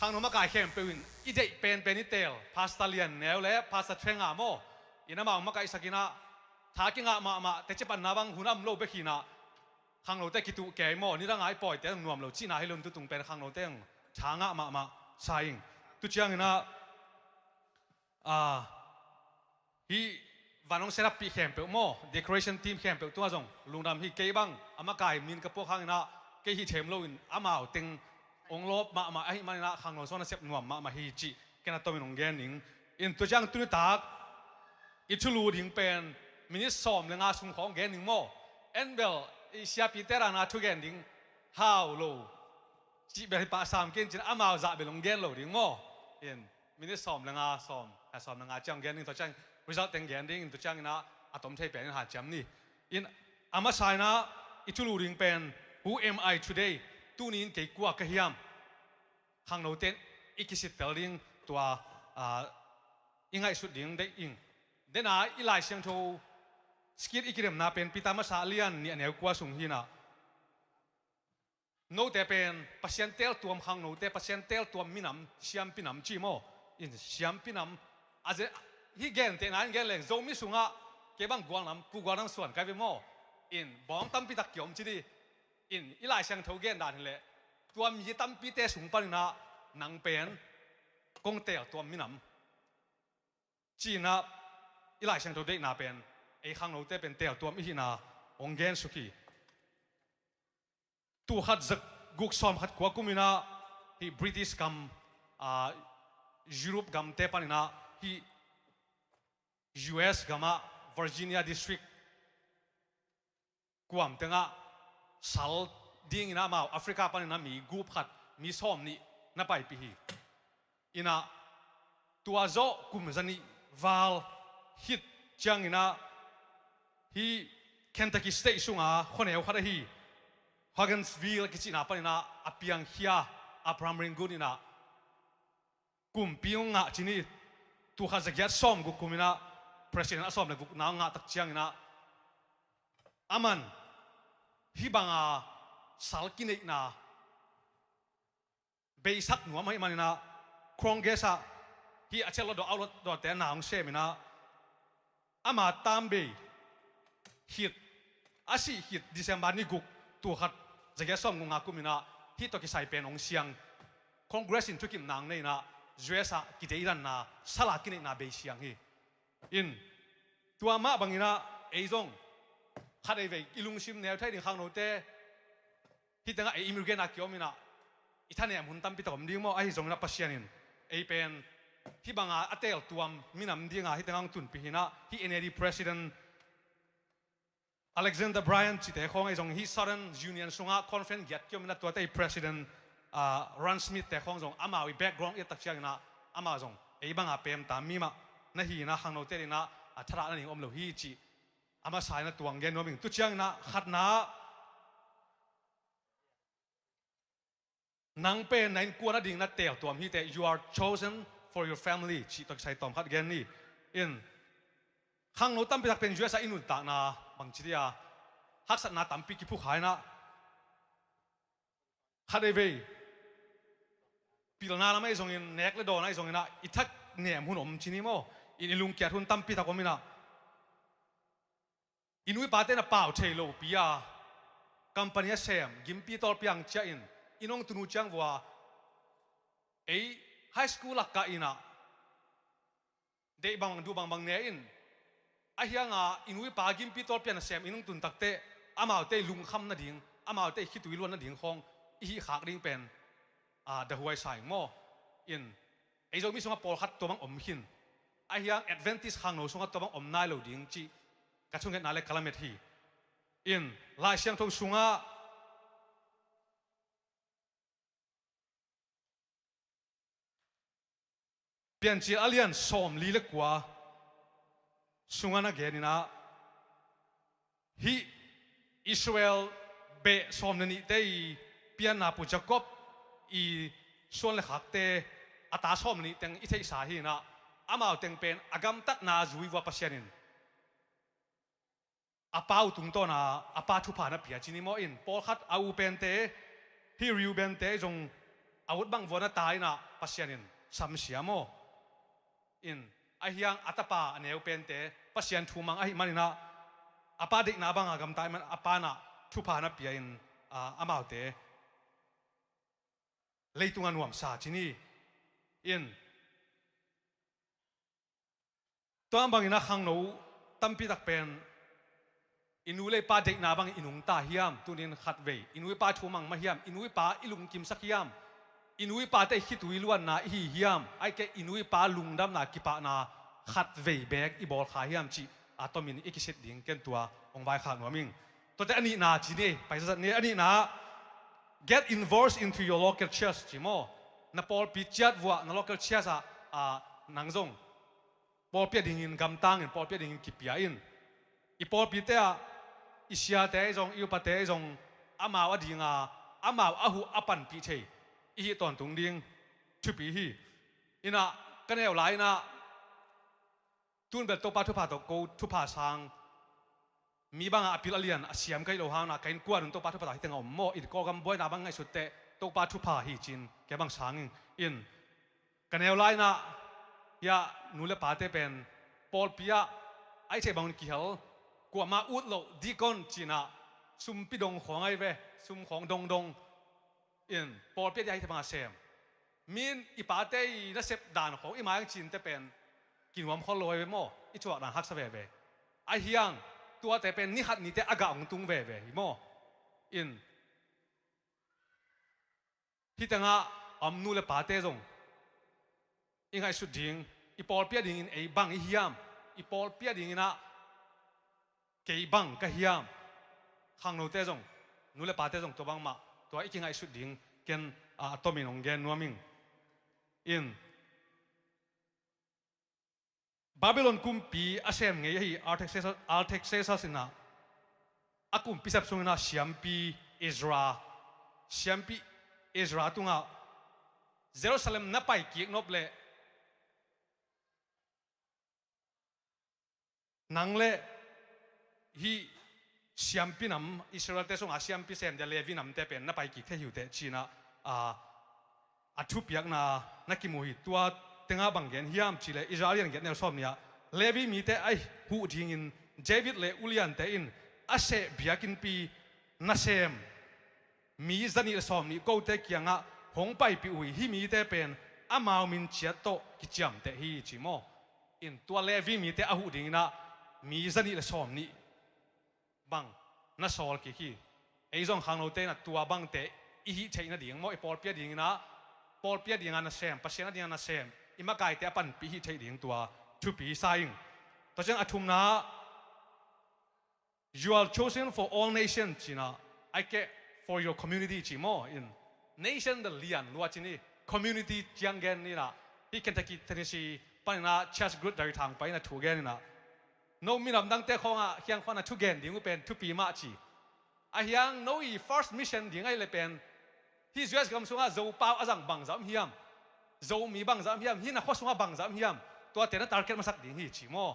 khangno makai khempeuh in i deih penpen i teel Pastor Lian Neu le Pastor Theng a maw, in amau hong makaihsak in ah tha kingah mahmah, teci panna bang hun a om lo bek hi in ah khangnote kituh kei maw, nidang a i pawite nuam lo cihna hi lo in, tutung pen khangnote hong tha ngah mahmah sa ing. Tu ciangin ah, a, hih van hong set up pih khempeuh maw, decoration team khempeuh tungah zong lungdam hi. Kei bang a makai min ka puak hangin ah kei hih them loin amau teng hong lawp mahmah ahih manin ah khangno sung a nasep nuam mahmah hi cih ken a tomin hong gen ning. In tu ciang tuni tak i thulu ding pen minute sawm le nga sung khawng gen ning maw. En bel i siapi te rana thu gen ding hau lo cih bel hi pah sam kei in cin amau zah bel hong gen lo ding maw. In minute sawm le nga, sawm, a, sawm le nga ciang gen ding, tua ciang result teng gen ding, in tua ciangin ah a tom thei pen in hanciam ni. In a masa in ah i thulu ding pen Who am I today? Tuni in kei kua ka hiam? Khangnote in i kisittel ding tua, a, i ngaihsut ding deih ing. Dena i Lai Siangtho skit i kidemna pen Peter masa lian nih a neu kua sung hi in ah note pen Pasian teeltuam khangnote, Pasian teeltuam minam, siampi nam ci maw. In siampi nam a ze-, hih gentehna in gen leng Zomi sungah kei bang gualnam, Pu Gualnam suan kai ve maw. In bawng tampi tak kiom ci di. In i Lai Siangtho gen dan hileh tua mi tampite sung panin ah nang pen kong teeltuam minam ci-in ah i Lai Siangtho deihna pen ei khangnote pen teeltuam i hihna hong gensuk hi. Tul khat za guk sawm khat kua kum in ah hih British gam, a, Europe gamte panin ah hih U S gamah Virginia District kuam tengah sal dingin ah amau Africa panin ah mi gup khat, mi sawm nih na paipih hi. In ah tua zawh kum zanih val khit ciangin ah hih Kentucky State sunga khuaneu khat ahi Hogansville a kicihna panin ah a piangkhia Abraham Lincoln in ah kumpi hong ngah ci ni. Tul khat za giat sawm guk kum in ah president a sawm le gukna hong ngah tak ciangin ah aman hih banga sal kineihna beisak nuam ahih manin ah Congress ah hih a chelawdawh a lawdawhte na hong sem in ah ama taam bei khit, a sih khit December ni guk, tul khat za giat sawm guk nga kum in ah hih tawh kisai pen hong siang. Congress in thukimna hong nei in ah U S ah kideidanna sal a kineihna bei siang hi. In tua mah bangin ah ei zong khat ei vei i lungsim neu thei ding khangnote hih tengah ei immigrant a kiom in ah i thanem hun tampi tak om ding maw. Ahi zongin ah Pasian in ei pen hih banga a teeltuam minam dinga hih tengah hong tunpih hi in ah hih N A D President Alexander Bryan cite khawng ei zong hih Southern Union sungah conference giat kiom in ah tuate i President, ah, Ron Smith te khawng zong amau i background i et tak ciangin ah amau zong ei banga pemta mi mah na hi in ah khangnote in ah a thadah na ning om lo hi cih a masa in ah tuang gen nuam ing. Tu ciangin ah khatna ah nang pen na innkuan a ding na teeltuam hi teh, you are chosen for your family cih tawh kisai tawm khat gen ni. In Khangno tampi tak pen U S a i nuntakna bangci dia haksatna tampi kiphukha inah, khat ei vei pilna lam ahi zongin, nek le dawn ahi zongin ah, i thak nem hun om ci ni maw? In i lungkiat hun tampi tak om inah, i nu i pate na pau thei lopi a company a sem, gimpi tawlpi ang ciah in, i nong tunu ciang vua ei high school lakkah inah deih bangbang, duh bangbang ne in, ahi hanga i nu i pa gimpi tawlpi a nasem i nung tun takteh, amaute i lungkham nading, amaute i khitui luan nading khawng i hih khak ding pen, a, dahuai sa ing maw? In, ei Zomi sungah pawlkhat tua bang om khin. Ahi hang Adventist khangno sungah tua bang om nai lo ding cih ka thungetna le ka lamet hi. In, Lai Siangtho sungah Piancil a lian sawmli le kua sungah na gen inah, hih Israel beh sawm le nihte i pianna pu Jacob i suan le khakte, a ta sawm le nih teng i theihsa hi inah, amau teng pen a gamtatna zui vua Pasian in a pa uh tungtawna a pa thupha na pia ci ni maw? In, pawlkhat a u pente, hih Reuben-te zong a ut bang vua na ta inah Pasian in samsia maw? In, ahi hang a tapa a neu pente Pasian thu mang ahih man inah, a pa deihna banga gamta ahih man a pa inah thupha na pia in, a, amaute leitungah nuamsa ci ni. In, tua bangin a khangno tampi tak pen i nu le i pa deihna bangin i nungta hiam? Tunin khatvei i nu i pa thu mang mah hiam? I nu i pa i lungkimsak hiam? I nu i pate i khitui luanna i hi hiam? Ahih kei i nu i pa lungdamna kipahna khatvei beek i bawl kha hiam cih a tomin i kisit ding ken tua hong vaikhak nuam ing. Tuate a nihna ci ni, paisa zat ni. A nihna, get involved into your local church ci maw? Na pawlpi ciat vuah, na local church ah, ah, nang zong pawlpi a dingin gamtangin, pawlpi a dingin kipia in. I pawlpite ah i siate ahi zong, i upate ahi zong, amau a dinga amau a huh a panpih thei i hih tawntung ding thupi hi. Inah ka neu lai inah, tun bel Topa thupha tawh ko thupha sang, mi bangah a pil a lian a siam ka hih loh hangin ah, ka innkuan un Topa thupha tawh hi tengah om maw? In, Kawlgam buaina bang ngaihsutteh Topa thupha hi ci-in kei bang sang ing. In, ka neu lai inah, hiah nu le pate pen pawlpi ah a hih theih bangun kihel, kuamah ut loh, deacon ci-in ah, sumpi dong khawng ahi ve, sum khawng dongdong. In, pawlpi ah a hih theih banga sem. Min i pate i nasep dan khawng i mai ang cinte pen kinuam khol lo ahi ve maw? I thuak dan haksa veve. Ahi hang tuate pen ni khat nite a gah hong tung veve hi maw? In, hih tengah a om nu le pate zong i ngaihsut ding, i pawlpi a dingin ei bang i hiam? I pawlpi a dingin ah kei bang ka hiam? Khangnote zong, nu le pate zong tua bangmah, tua i kingaihsut ding ken, ah, a tomin hong gen nuam ing. In, Babylon kumpi a sem ngei ahi Artaxerxes, Artaxerxes in ah, a kumpi sep sungin ah siampi Ezra, siampi Ezra tungah Jerusalem na pai kik nop leh nang le hih siampi nam, Israel-te sungah siampi sem dia Levi namte pen na pai kik thei hi uh teh ci-in ah, a, a thupiakna na kimu hi. Tua tengah bang gen hiam cih leh, Ezra a lian giat neu sawm nih ah, Levi mite a huh dingin David le uliante in a seh biakinnpi nasem mi zanih le sawmnih kote kiangah hong paipih uh hi. Hih mite pen amau min ciat tawh kiciamteh hi ci maw? In, tua Levi mite a huh dingin ah mi zanih le sawmnih bang na sawl kik hi. Ei zong khangnote in ah tua bangte i hih theih nading maw, i pawlpi a dingin ah, pawlpi a dinga nasem, Pasian a dinga nasem, i makaite a panpih hih theih ding tua thupi sa ing. Tua ciang a thumna, "You are chosen for all nations," ci-in ah, "I care for your community," ci maw? In, nation the lian lua ci ni, community ciang gen ni inah, hih Kentucky, Tennessee panin ah church group David Thang pa in a thu gen inah, "No minam dangte khawngah hiang khawng na thugen ding uh pen thupi mah," ci. Ahi hang no i first mission ding ahih leh pen, hih U S gam sungah Zopau a zang bangzah om hiam? Zomi bangzah om hiam? Hih na khua sungah bangzah om hiam? Tuate na target masak ding hi ci maw?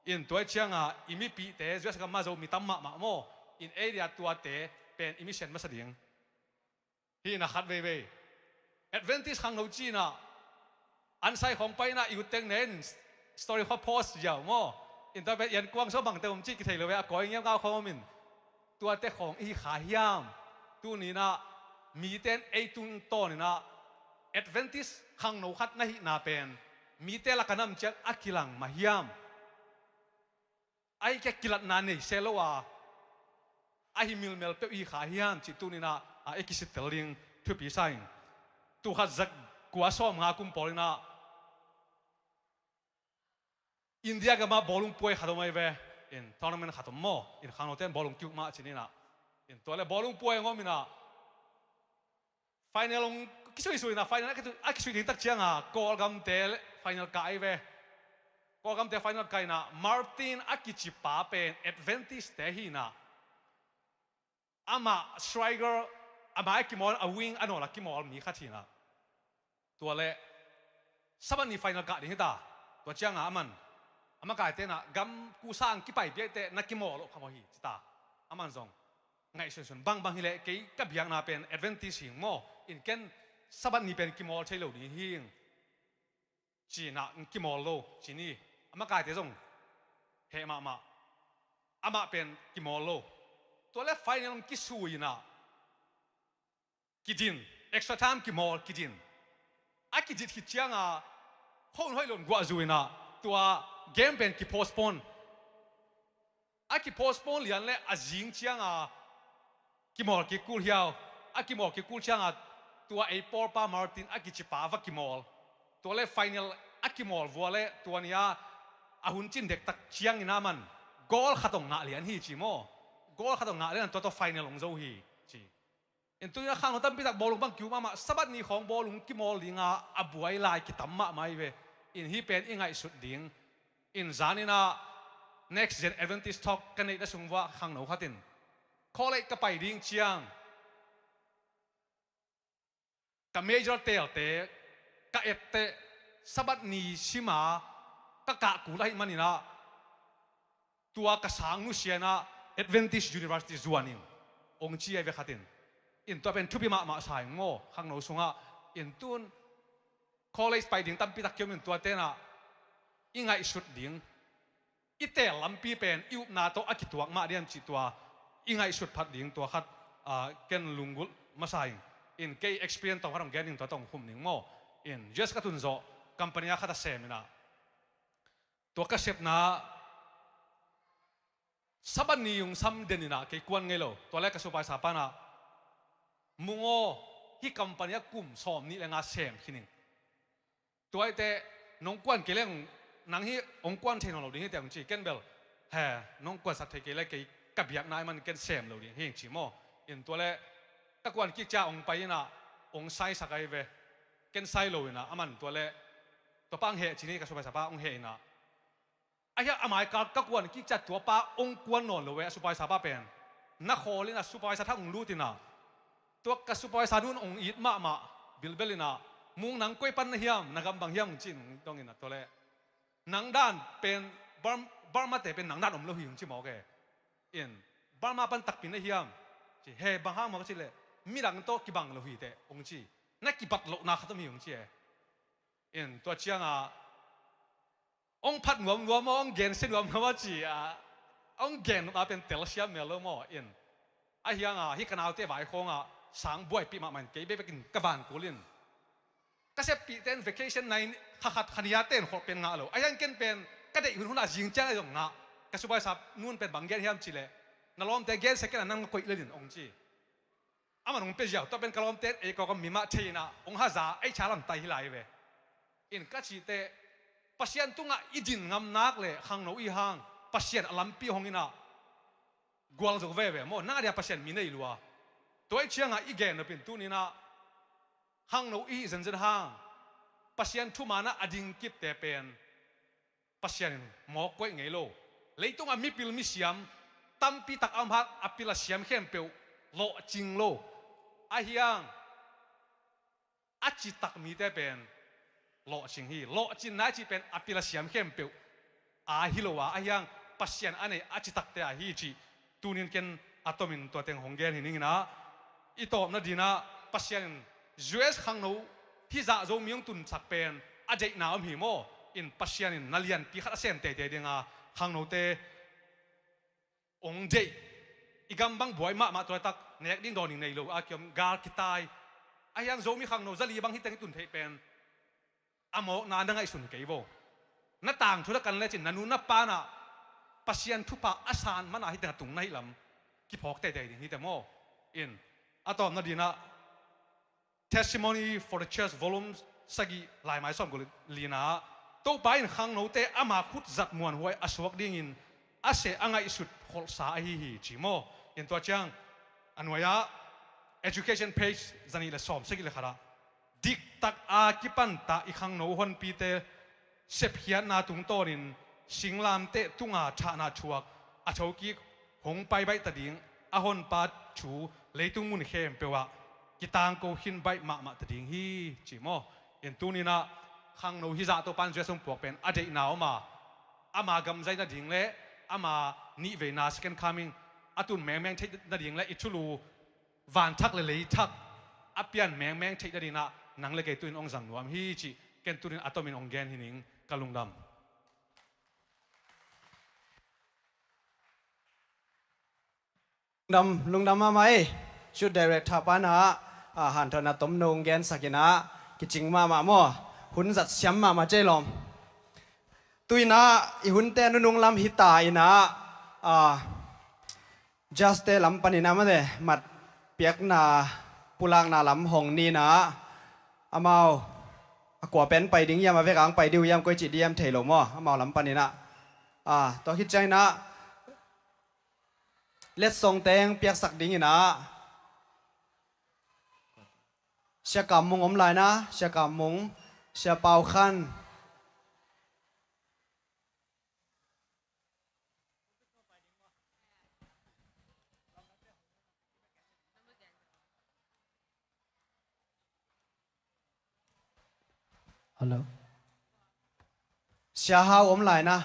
In tua cianga i mipihte, U S gam mah Zomi tam mahmah maw. In ei dia tuate pen i mi sian masa ding. Hih na khat veivei. Adventist khangno cinah ansai khawng paina i utteng nen story khaw post ziau maw. In tua pen ian kuang so bangte om cih kithei lo ve, a kawi ngiamngau khawng om in. Tuate khawng i hi kha hiam? Tuninah miten ei tungtawninah Adventist khangno khat na hihna pen mite laka nam ciang a kilang mah hiam? Ai kia kilatna nei se lo a, ahi milmel peuh i hi kha hiam cih tuninah a i kisittel ding thupi sa in. Tukhat zak kua sawm nga kum pawl inah India gama bawlung puai khat om ai ve. In tournament khat om maw. In khangnote in bawlung kiuk mah cininah. In tuale bawlung puai ngawm inah final ong kisuisui inah final a kisui ding tak cianga Kawlgamte final ka ai ve. Kawlgamte final ka inah Martin a kicipa pen Adventist te hinah. Amah striker, amah a kimawl, a wing a nawla kimawl mi khat hinah. Tuale Sabbath ni final kah ding hita. Tua cianga aman a makaite inah gam kusang kipai piaite na kimawl loh kha maw hi cita. Aman zong ngaihsunsun bangbang hileh kei ka biakna pen Adventist hing maw. In ken Sabbath ni pen kimawl thei lo ding hing. Cinah kimawl lo cini. A makaite zong heh mahmah. Amah pen kimawl lo. Tuale final ong kisui inah kidin, extra time kimawl kidin. A kidit khit cianga khon hoih lon guahzu inah tua game pen kipostpone. A kipostpone lian le a zing cianga kimawl kikul hiau. A kimawl kikul cianga tua ei pawlpa Martin a kicipa va kimawl. Tuale final a kimawl vua le tuania a hun cin dektak ciangin aman goal khat ong ngah lian hi ci maw. Goal khat ong ngah lian tua tua final ong zo hi ci. In tuninah khangno tampitak bawlung bang kiu mahmah Sabbath ni khawng bawlung kimawl dinga a buai lai kitam mahmah hi ve. In hih pen i ngaihsut ding. In zaninah Next Gen Adventist Talk ka neihna sung vuah khangno khatin college ka pai ding ciang ka major teelte ka etteh Sabbath ni sima ka kah kul ahih maninah tua ka sang nusianah Adventist University zuanin ong ci ai ve khatin. In tua pen thupi mahmah sa ing maw khangno sungah. In tun college pai ding tampitak kiomin tua tenah i ngaihsut ding i teel lampi pen i upna tawh a kituak mah diam cih tua i ngaihsut phat ding tua khat ken lunggulh masa ing. In kei experience tawh khat hong gen ding tua tawh hong khum ding maw. In U S ka tun zawh company a khat a sem inah tua ka sepna Sabbath ni ung sam den inah kei kuan ngei lo. Tuale ka supervisor panah, "Mung aw, hih company a kum sawm nih le nga sem khin ing. Tuaite nong kuan kei leng nang hih ong kuan thei nawn lo ding hi," te ong ci. Ken bel, "He, nong kuansak thei kei le kei ka biakna ahih man ken sem lo ding hi," ong ci maw. In tuale ka kuan kik cia ong pai inah ong saisak ai ve. Ken sai lo inah aman tuale tua pa ong heh cini ka supervisor pa ong heh inah. Ahia amai ka kuan kik cia tua pa ong kuan nawn lo ve a supervisor pa pen. Na khawl inah supervisor thak ong lut inah tua ka supervisor nun ong it mahmah bilbel inah, "Mung, nang koi pan na hiam, na gam bang hiam?" ong ci in ong dong inah tuale, "Nang dan pen Burmate pen nang dan om lo hi," ong ci mawk e. In, "Burma pan takpi na hiam?" ci. "He, bang hang mawk?" ci le, "Midang tawh kibang lo hi teh," ong ci. "Na kibat lohna khat om hi," ong ci e. In tua cianga ong phat nuamnuam aw, ong gensia nuamnuam aw ci a, ong gen nop a pen telsiam mel lo maw. In ahianga hih ka naute vaikhawngah sang buaipih mahmah in kei bekbekin ka vankul in ka seppihte in vacation nai kha khat kha nih a ten khawh pen ngah lo. Ahiang ken pen ka deih hunhun a zing ciang a zong ngah. Ka supervisor nun pen bang gen hiam ci le, "Na lawmte gensia ken a nang koih lelin," ong ci. Aman ong pia ziau, tua pen ka lawmte in ei kawkam mimah thei inah ong haza ei thalam tai hi lai ve. In ka cihte Pasian tungah i din ngam nak le khangno i hang Pasian a lampi hong inah gual zo veve maw. Nang a dia Pasian mi nei lua. Tua i ciangah i gen nopin tuninah khangno i hih zenzen hang Pasian thumanah a ding kipte pen Pasian in mawk koih ngei lo. Leitungah mipil misiam tampi tak a om hak, a pil a siam khempeuh lawhcing lo. Ahiang a citak mite pen lawhcing hi. Lawhcinna a cih pen a pil a siam khempeuh a hi lo a, ahi hang Pasian a nei a citakte a hi cih tunin ken a tomin tua teng hong gen hi ning in ah, i tawpna dingin ah Pasian in U S khangno hih zah Zomi hong tunsak pen a deihna om hi maw? In Pasian in na lianpi khat a sem teitei ding a, khangnote hong deih, i gam bang buai mahmah, tua laitak nek ding dawn ding nei lo a kiom, gal kitai. Ahi hang Zomi khangno zali bang hi teng i tun theih pen a mawkna na ngaihsun kei vo. Na tangthu na kan lecin na nu na pa in ah Pasian thupha a san man a hi teng a tung na hih lam kiphawk teitei ding hi teh maw? In a tawpna dingin ah Testimony for the Church, volume sagih, laimai sawmguk leh lina ah, Topa in khangnote ama khut zat muanhuai a suak dingin a seh a ngaihsut kholhsa ahi hi, ci maw? In tua ciang a nuai-ah, education page zanih leh sawmsagih leh khat ah, diktak a kipanta i khangno honpite sepkhiatna tungtawnin singlamteh tunga thahna thuak a thokik hong pai baih ta ding, a honpa thu leitung mun khempeuh ah kitangko khin baih mahmah ta ding hi, ci maw? In tuninah khangno hizah Topan Jesu hong puak pen a deihna om a, ama gamzai nading le ama nihveina, second coming, a tun mengmeng theih nading le i thulu vanthak le leithak a pian mengmeng theih nadinah nang le kei tunin hong zang nuam hi, cih ken tunin a tomin hong gen hi ning. Ka lungdam. Lungdam, lungdam mahmah ei. Shoot director panah, ah, hanthotna tomno hong gensak inah kicing mahmah maw? Hun zat siam mahmah cei lawm. Tuinah i hunte nunung lam hita inah, ah, judge-te lam paninah mate, mat piakna, pulakna lam hong ninah, amau a kua pen pai ding hiam, a vekang pai ding uh hiam, koi cih ding hiam thei lo maw? Amau lam paninah, ah, tua khit cianginah letsong teng piaksak dinginah Sia Kam Mung om lai na, Sia Kam Mung, Sia Pau Khan. Hello. Sia Hau om lai na.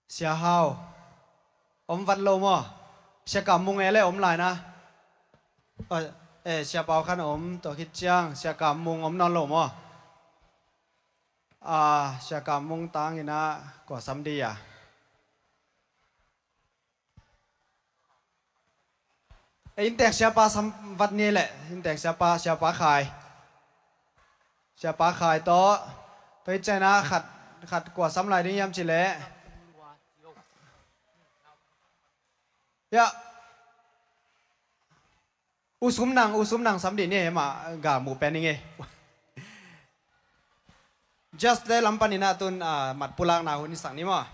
Sia Hau om vat lo maw? Sia Kam Mung e le om lai na. Oh, eh, Sia Pau Khan om, tua khit ciang Sia Kam Mung om nawn lo maw? Ah, Sia Kam Mung tanginah kua sam dih a? Eh, inntek siapa sam vat ni leh, inntek siapa, siapa Khai. Siapa Khai tawh. Tua hi cianah khat, khat kua sam lai ding hiam cih leh. Ya. U Sum Nang, U Sum Nang sam dih ni, mah gal muh pen ing ei. Judge-te lam paninah tun, ah, mat pulakna hun i sak ni maw?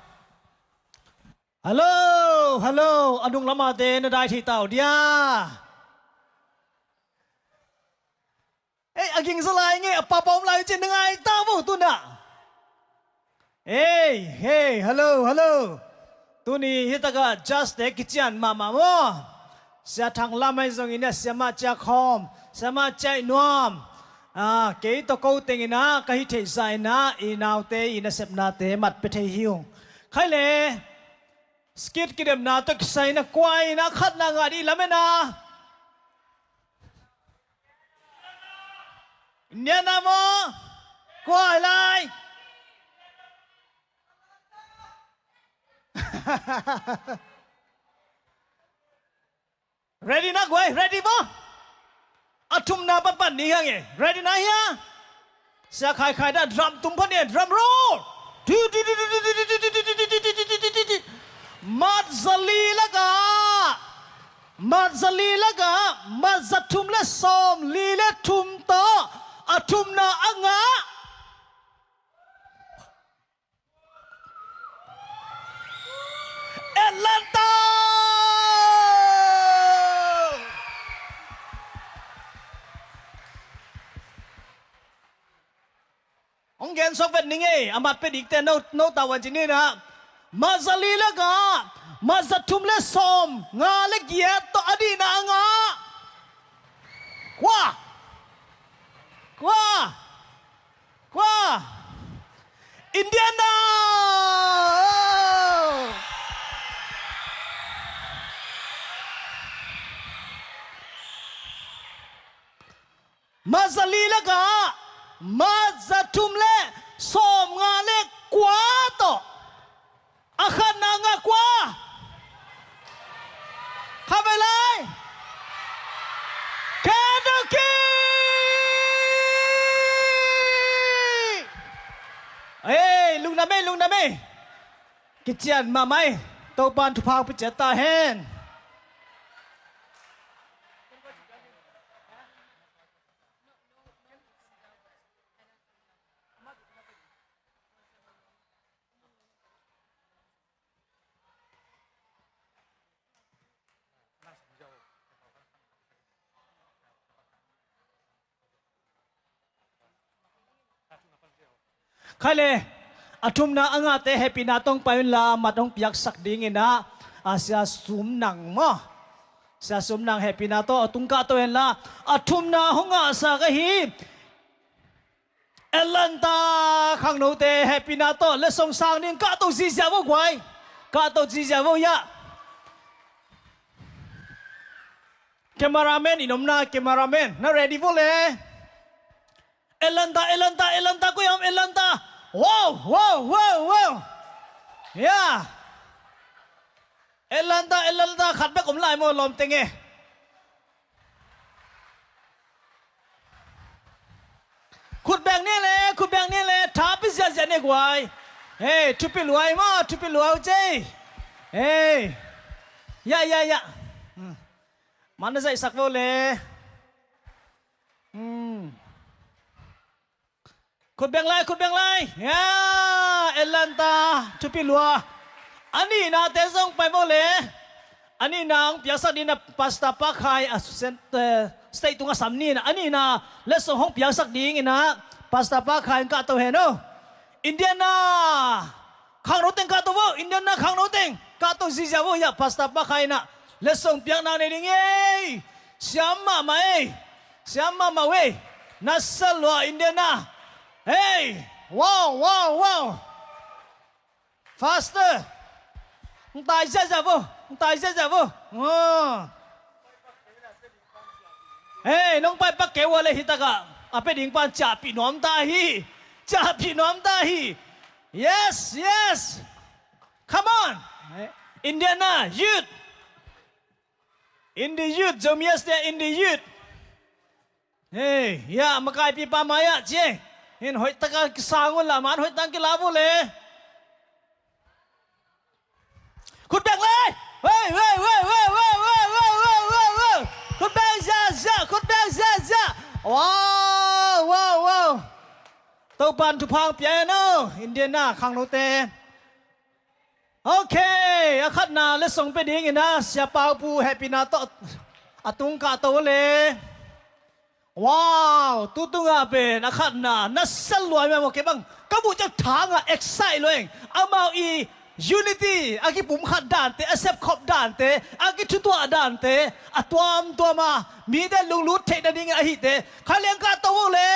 Hello, hello, a nung lamate na dai thei tau dia. Ei, a ging zaw lai ngei, a papa om lai cin na ngai ta vo tunah. Ei, hey, hello, hello. Tuni hitakah judge-te kician mahmah maw? Sia Thang Lam ahi zongin a, Siamah Cia Khawm, Siamah Cia Nuam. Ah, kei tawh ko tenginah ka hi theihsa inah i naute i nasepnate mat pia thei hi ung. Khai le. Skit kidemna tawh kisai na kua in a khatna ngah dih lamen a. Niana maw? Kua hi lai? Ready na guai, ready maw? A thumna panpan ni hang e. Ready na hia? Sia Khai Khai da drum tum phan e, drum roll. Mat zali laga. Mat zali laga. Mat za thum le sawm li le thum tawh a thumna a ngah. Atlanta! Hong gen sok vet ning ei, a mat pia dikte no, no tavuan ci ni na. Mat zali laga, mat za thum le sawm nga le giat tawh a dihna a ngah. Kua? Kua? Kua? Indiana! Mazali lakah mazathum le sawmnga le kua tawh a khatna ngah kua. Khatvei lai. Kentucky! Ei, lungdam ei, lungdam ei. Kician mahmah ei. Topa'n thupha hong pia ciat ta hen. Khai le, a thumna a ngahte hehpihna tawh hong pai unla, mat hong piaksak dingin ah, a Sia Sum Nang maw. Sia Sum Nang hehpihna tawh a tungkah to henla, a thumna hong ngahsak ahi Atlanta khangnote hehpihna tawh letsong sang ding kahto zizia vo guai. Kahto zizia vo hiah. Cameraman in om na, cameraman. Na ready vo le. Atlanta, Atlanta, Atlanta, koi om Atlanta. Wow, wow, wow, wow. Yeah. Atlanta, Atlanta, khat bek om lai maw lawm teng e. Khut beng ni le, khut beng ni le, tha pi ziazia ni guai. Hey, thupi luai maw, thupi luai uh cei. Hey. Ya, ya, ya. Hmm. Mana zaihsak vo le. Hmm. Khut beng lai, khut beng lai. Ya, Atlanta, thupi lua. A nihnate zong pai vo le. A nihna hong piaksak dingin ah Pastor Pa Khai, a sen-, eh, stage tungah sam ni in ah. A nihna letsong hong piaksak dingin ah Pastor Pa Khai hong kahto hen aw. Indiana khangno teng kahto vo, Indiana khangno teng kahto zizia vo hiah Pastor Pa Khai in ah letsong piakna nei ding ei. Siam mahmah ei. Siam mahmah uh ei. Na sa lua Indiana. Hey! Wow, wow, wow! Faster! Hong tai ziazia vo. Hong tai ziazia vo. Oh. Hey, nong pai pak kei ua le hi takah a pia ding pan ciahpih nuam ta hi. Ciahpih nuam ta hi. Yes, yes. Come on. Indiana, youth. In the youth, Zomi S D A in the youth. Hey, ya, makaipipa mai-ah ci e. Hin hoihtaka kisang unla, man hoihtaka kila vo le. Khut beng le. Hey, hey, hey, hey. Khut beng ziazia, khut beng ziazia. Wow, wow, wow. Topa'n thupha hong pia hen aw, Indiana khangnote. Ok, a khatna letsong pia dingin ah Sia Pau Pu hehpihna tawh a tungkah to le. Wow, tu tungah pen a khatna na sa lua mah maw, kei bang ka muh ciang thangah excite lua ing. Amau i unity, a kipumkhat dante, a sepkhop dante, a kithutuah dante, a tuamtuam a mite lunglut theih nading ahihte. Khai leng kahto vo le.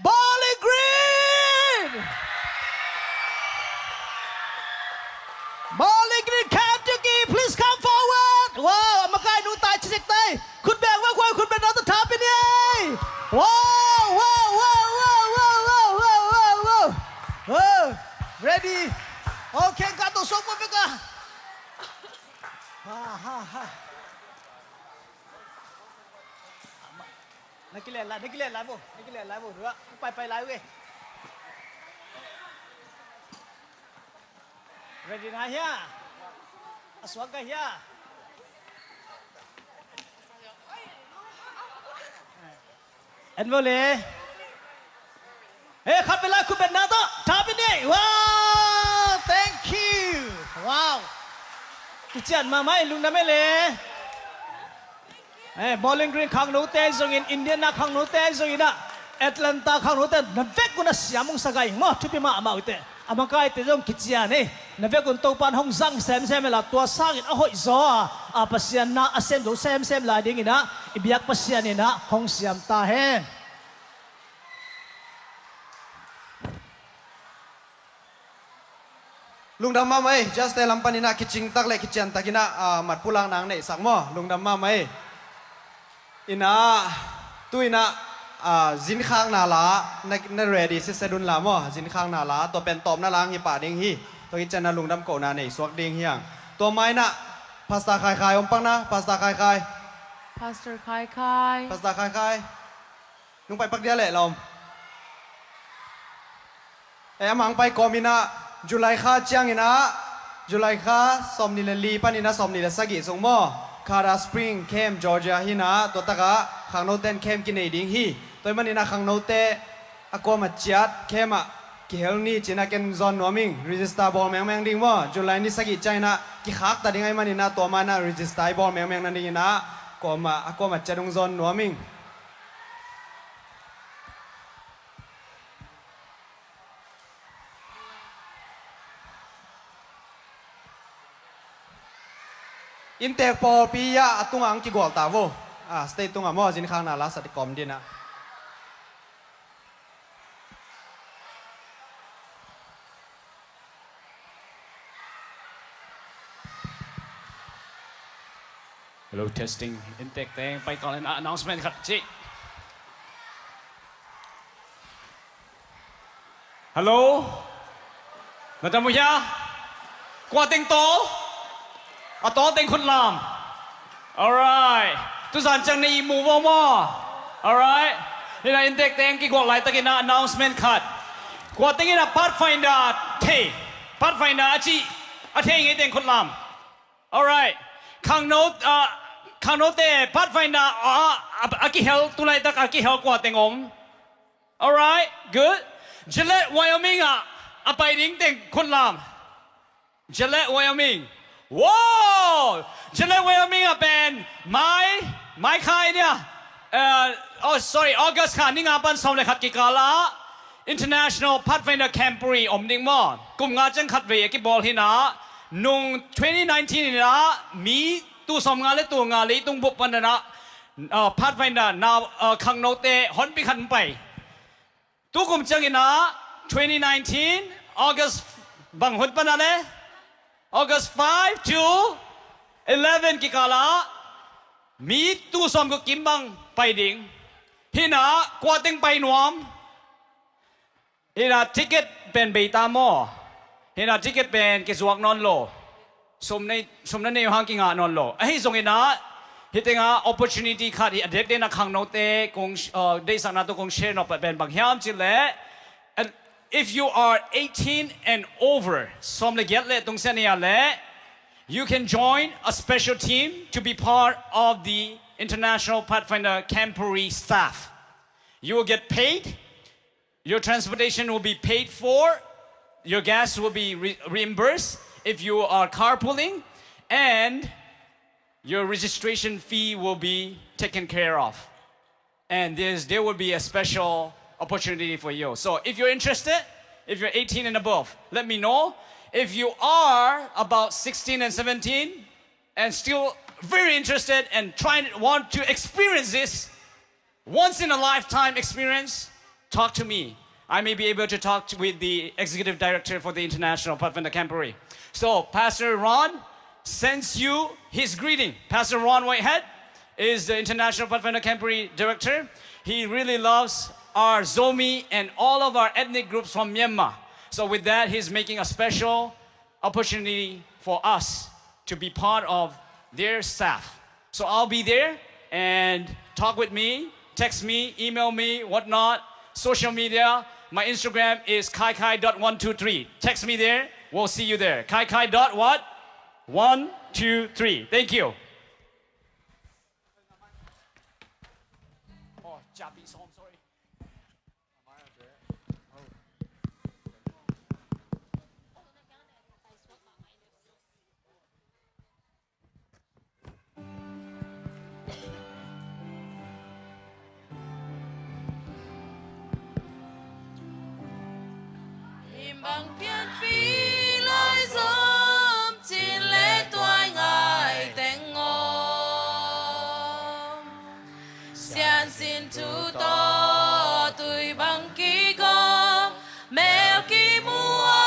Bowling Green! Bowling Green, Kentucky, please come forward! Wow, a makai nungta i cicek tai. Khut beng vo guai, khut beng na ta tha pi ni ei. Wow, wow, wow. Oh, ready. Okay, kahto sawm vo bek a. Ha, ha, ha. Na kile lai, na kile lai vo, na kile lai vo, dua, pai pai lai ve. Ready na hia? A suak ka hia? En vo le. Hey, khat bek lai khut beng na tawh. Tha pi ni. Wow, thank you. Wow. Kician mahmah ei, lungdam ei le. Hey, Bowling Green khangnote zongin, Indiana khangnote zongin ah, Atlanta khangnote na vek un a siam hong sa gai maw, thupi mahmah uh teh. A makaite zong kician ei. Na vek un Topa'n hong zang semsem ei la, tua sangin a hoih zaw a, a Pasian na a sem zo semsem lai dingin ah, i biak Pasian in ah hong siam ta hen. Lungdam mahmah ei, judge te lam panin ah kicing tak le kician takin ah, ah, mat pulak nang neihsak maw. Lungdam mahmah ei. In ah, tu in ah, ah, zinkhakna la na, na ready siset un la maw. Zinkhakna la, tua pen tawpna la hong hi pah ding hi. Tua hi ciangin ah lungdam kohna nei suak ding hi hang. Tua ma in ah Pastor Khai Khai om pak na, Pastor Khai Khai. Pastor Khai Khai. Pastor Khai Khai. Nong pai pak dia leh la om. E, amah hong pai kawm in ah, July kha ciangin ah, July kha sawmnih le li panin ah sawmnih le sagih sung maw, Carter Spring Camp, Georgia hi in ah, tua takah khangnote in camp kinei ding hi. Tua ahih manin ah khangnote a kuamah ciat camp ah kihel ni ci-in ah ken zawn nuam ing. Register bawl mengmeng ding maw. July ni sagih ciangin ah kikhak ta ding ahih manin ah tua ma in ah register i bawl mengmeng nadingin ah kuamah, a kuamah ciat hong zawn nuam ing. Inntek pawlpi ah a tungah hong kigual ta vo. Ah, stage tungah maw, zinkhakna la sat i kawm ding ah. Hello, testing. Inntek teng pai kawm in ah announcement khat ci. Hello? Na tam uh hia? Kua teng tawl? A tawl teng khut lam. Alright. Tuzan ciang na ihmu vo maw. Alright. Hi in ah inntek teng kigual laitakin ah announcement khat. Kua teng in ah Pathfinder thei, Pathfinder a cih a thei ngei teng khut lam. Alright. Khangno, ah, khangnote Pathfinder, ah, a, a kihel, tu laitak a kihel kua teng om? Alright, good. Gillette, Wyoming ah a pai ding teng khut lam. Gillette, Wyoming. Wow! Gillette, Wyoming ah pen May, May kha hi dia. Uh, oh, sorry, August kha, ni nga pan sawm le khat kikal ah International Pathfinder Camporee om ding maw. Kum nga ciang khat vei a kibawl hi in ah, nung twenty nineteen in ah mi tul sawm nga le tul nga leitung bup pan in ah, uh, Pathfinder na, uh, khangnote honpi khat hong pai. Tukum ciangin ah twenty nineteen, August bang hun pan a le, August five to eleven kikal ah mi tul sawm guk kim bang pai ding. Hi in ah kua teng pai nuam? Hi in ah ticket pen bei ta maw. Hi in ah ticket pen kizuak nawn lo. Sum nei, sum na nei uh hang kingah nawn lo. Ahi zongin ah, hi teng ah opportunity khat hi a dekdek in ah khangnote kong, uh, deihsakna tawh kong share nop pen bang hiam cih leh, and if you are eighteen and over, sawm le giat le tungsiah nei a leh, you can join a special team to be part of the International Pathfinder Camporee staff. You will get paid. Your transportation will be paid for. Your gas will be re-, reimbursed if you are carpooling, and your registration fee will be taken care of. And there's, there will be a special opportunity for you. So if you're interested, if you're eighteen and above, let me know. If you are about sixteen and seventeen and still very interested and trying, want to experience this, once in a lifetime experience, talk to me. I may be able to talk to, with the executive director for the International Pathfinder Camporee. So Pastor Ron sends you his greeting. Pastor Ron Whitehead is the International Pathfinder Camporee director. He really loves our Zomi and all of our ethnic groups from Myanmar. So with that, he's making a special opportunity for us to be part of their staff. So I'll be there, and talk with me, text me, email me, whatnot, social media. My Instagram is kaikai dot one two three. Text me there. We'll see you there. Kaikai dot what? One two three. Thank you. Oh, Japanese, I'm sorry. Inn bang pianpih laizom, cin le tuai ngai teng om. Siansin thu tawh tui bang kigawm, mel kimu a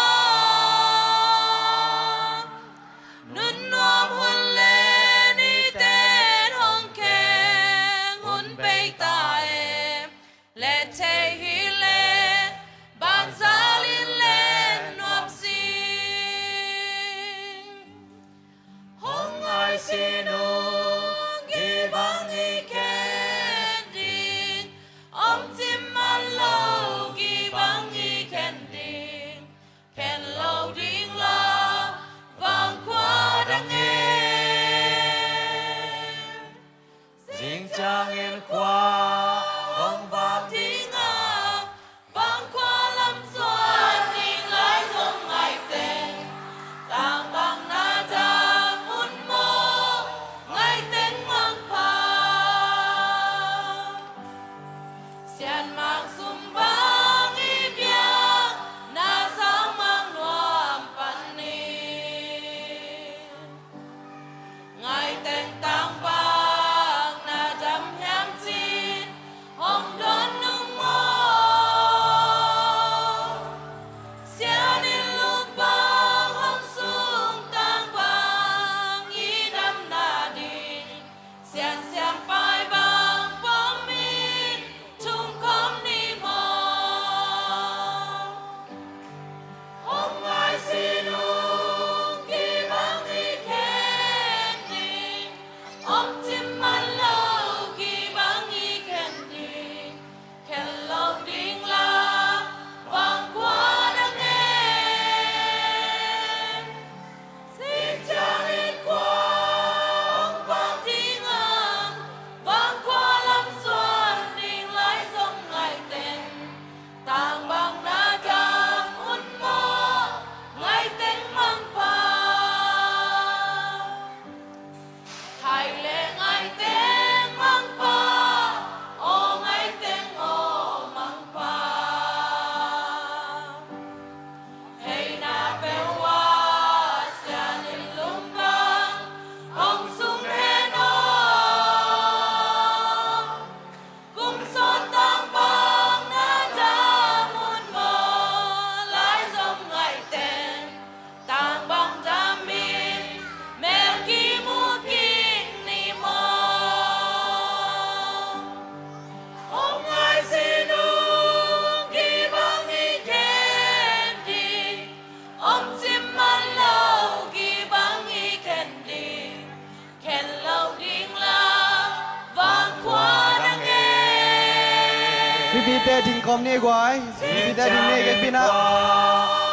Ding khawm ni guai. Zingte ding ni kei pina.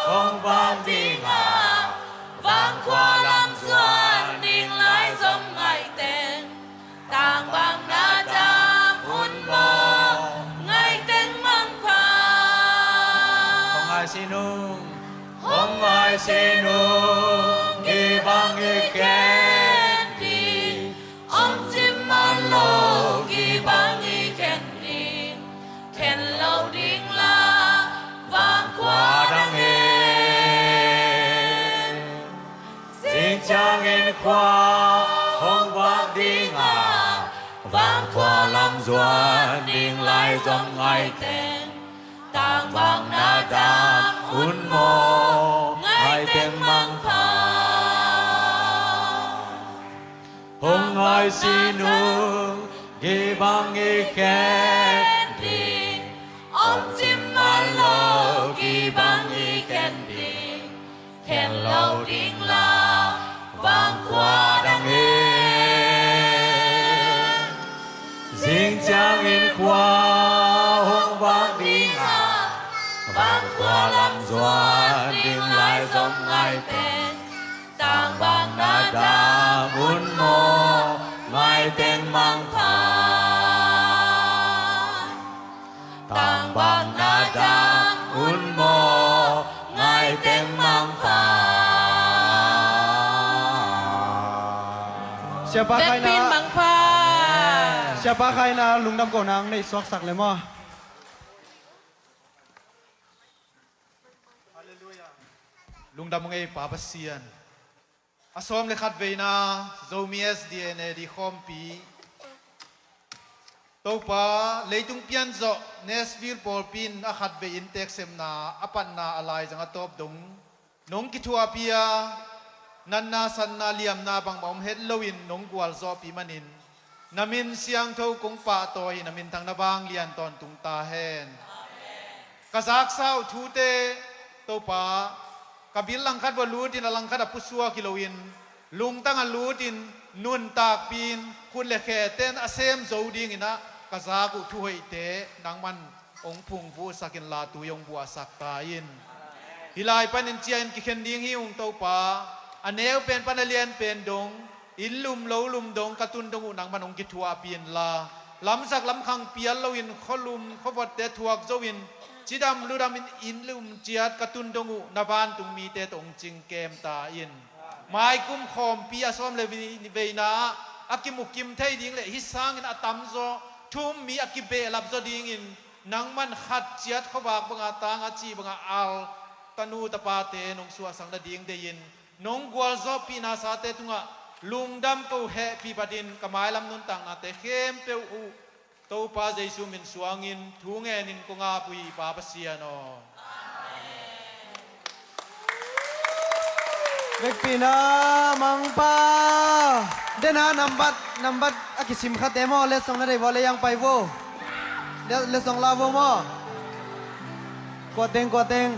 Hong vak ding a, vangkhua lam zuan ding lai zong ngai teng. Tang bang na dam un maw, ngai teng mangpha. Hong ngai si nung, hong ngai si nung, kibang i ken ding. Om cim man lo kibang i khen ding, khen lo ding la vangkhua dang hi. Zing ciangin khua hong vak ding a, vangkhua lam zuan ding lai zong ngai teng. Tang bang na dam un maw, ngai teng mangpha. Hong ngai si nung, kibang i khen ding. Om cim man lo kibang i khen ding, khen lo ding la vangkhua dang hi. Zing ciangin khua hong vak ding a, vangkhua lam zuan ding lai zong ngai teng. Tang bang na dam un maw, ngai teng mangpha. Tang bang na dam un maw, ngai teng mangpha. Siapa Khai na, vekpi in mangpha. Siapa Khai na lungdam ko nang nei suaksak le maw. Halleluiah. Lungdam ngei Pa Pasian. A sawm le khat veina Zomi S D A N A D khawmpi. Topa, leitung pianzawh Nashville pawlpi in a khat vei in teksemna a patna a laizang a tawp dong nong kithuahpih a, natna, satna, liamna bangmah om het loin nong gualzawhpih manin na min siangtho kong pahtawi hi, na minthang na vanglian tawntung ta hen. Ka zaksa uh thute, Topa, ka bil langkhat vua lutin a langkhat a pusuak hi loin, lungtang a lutin, nuntakpih in, khut le khe ten a sem zo dingin ah ka zak uh thuhoihte nangman hong phungvuhsak inla tui hong buahsak ta in. Hih lai panin ciah in kikhen ding hi ung Topa, a neu pen pan a lian pen dong, inn lum lo lum dong, ka tun dong uh nangman hong kithuahpih inla, lamzak lamkhang pial loin khualum khuavuatte thuak zo in, cidam ludam in inn lum ciat ka tun dong uh na vantung mite tawh hong cingkem ta in. Maikum khawmpi a sawm le veina ah a kimukim thei ding le hih sangin a tamzaw thu-um mi a kibehlap zaw dingin nangman khat ciat khuavak banga tang a ci banga al tanu tapate nong suahsak nading deihin nong gualzawhpih nasate tungah lungdam ko hehpih batin ka mailam nuntaknate khempeuh uh Topa Jesu min suangin thu ngenin kong ap uh hi Pa Pasian aw. Vekpi na mangpha. Dena nambat nambat a kisim khat e maw, letsong na dei vua le yang pai vo. Letsong la vo maw. Kuateng kuateng.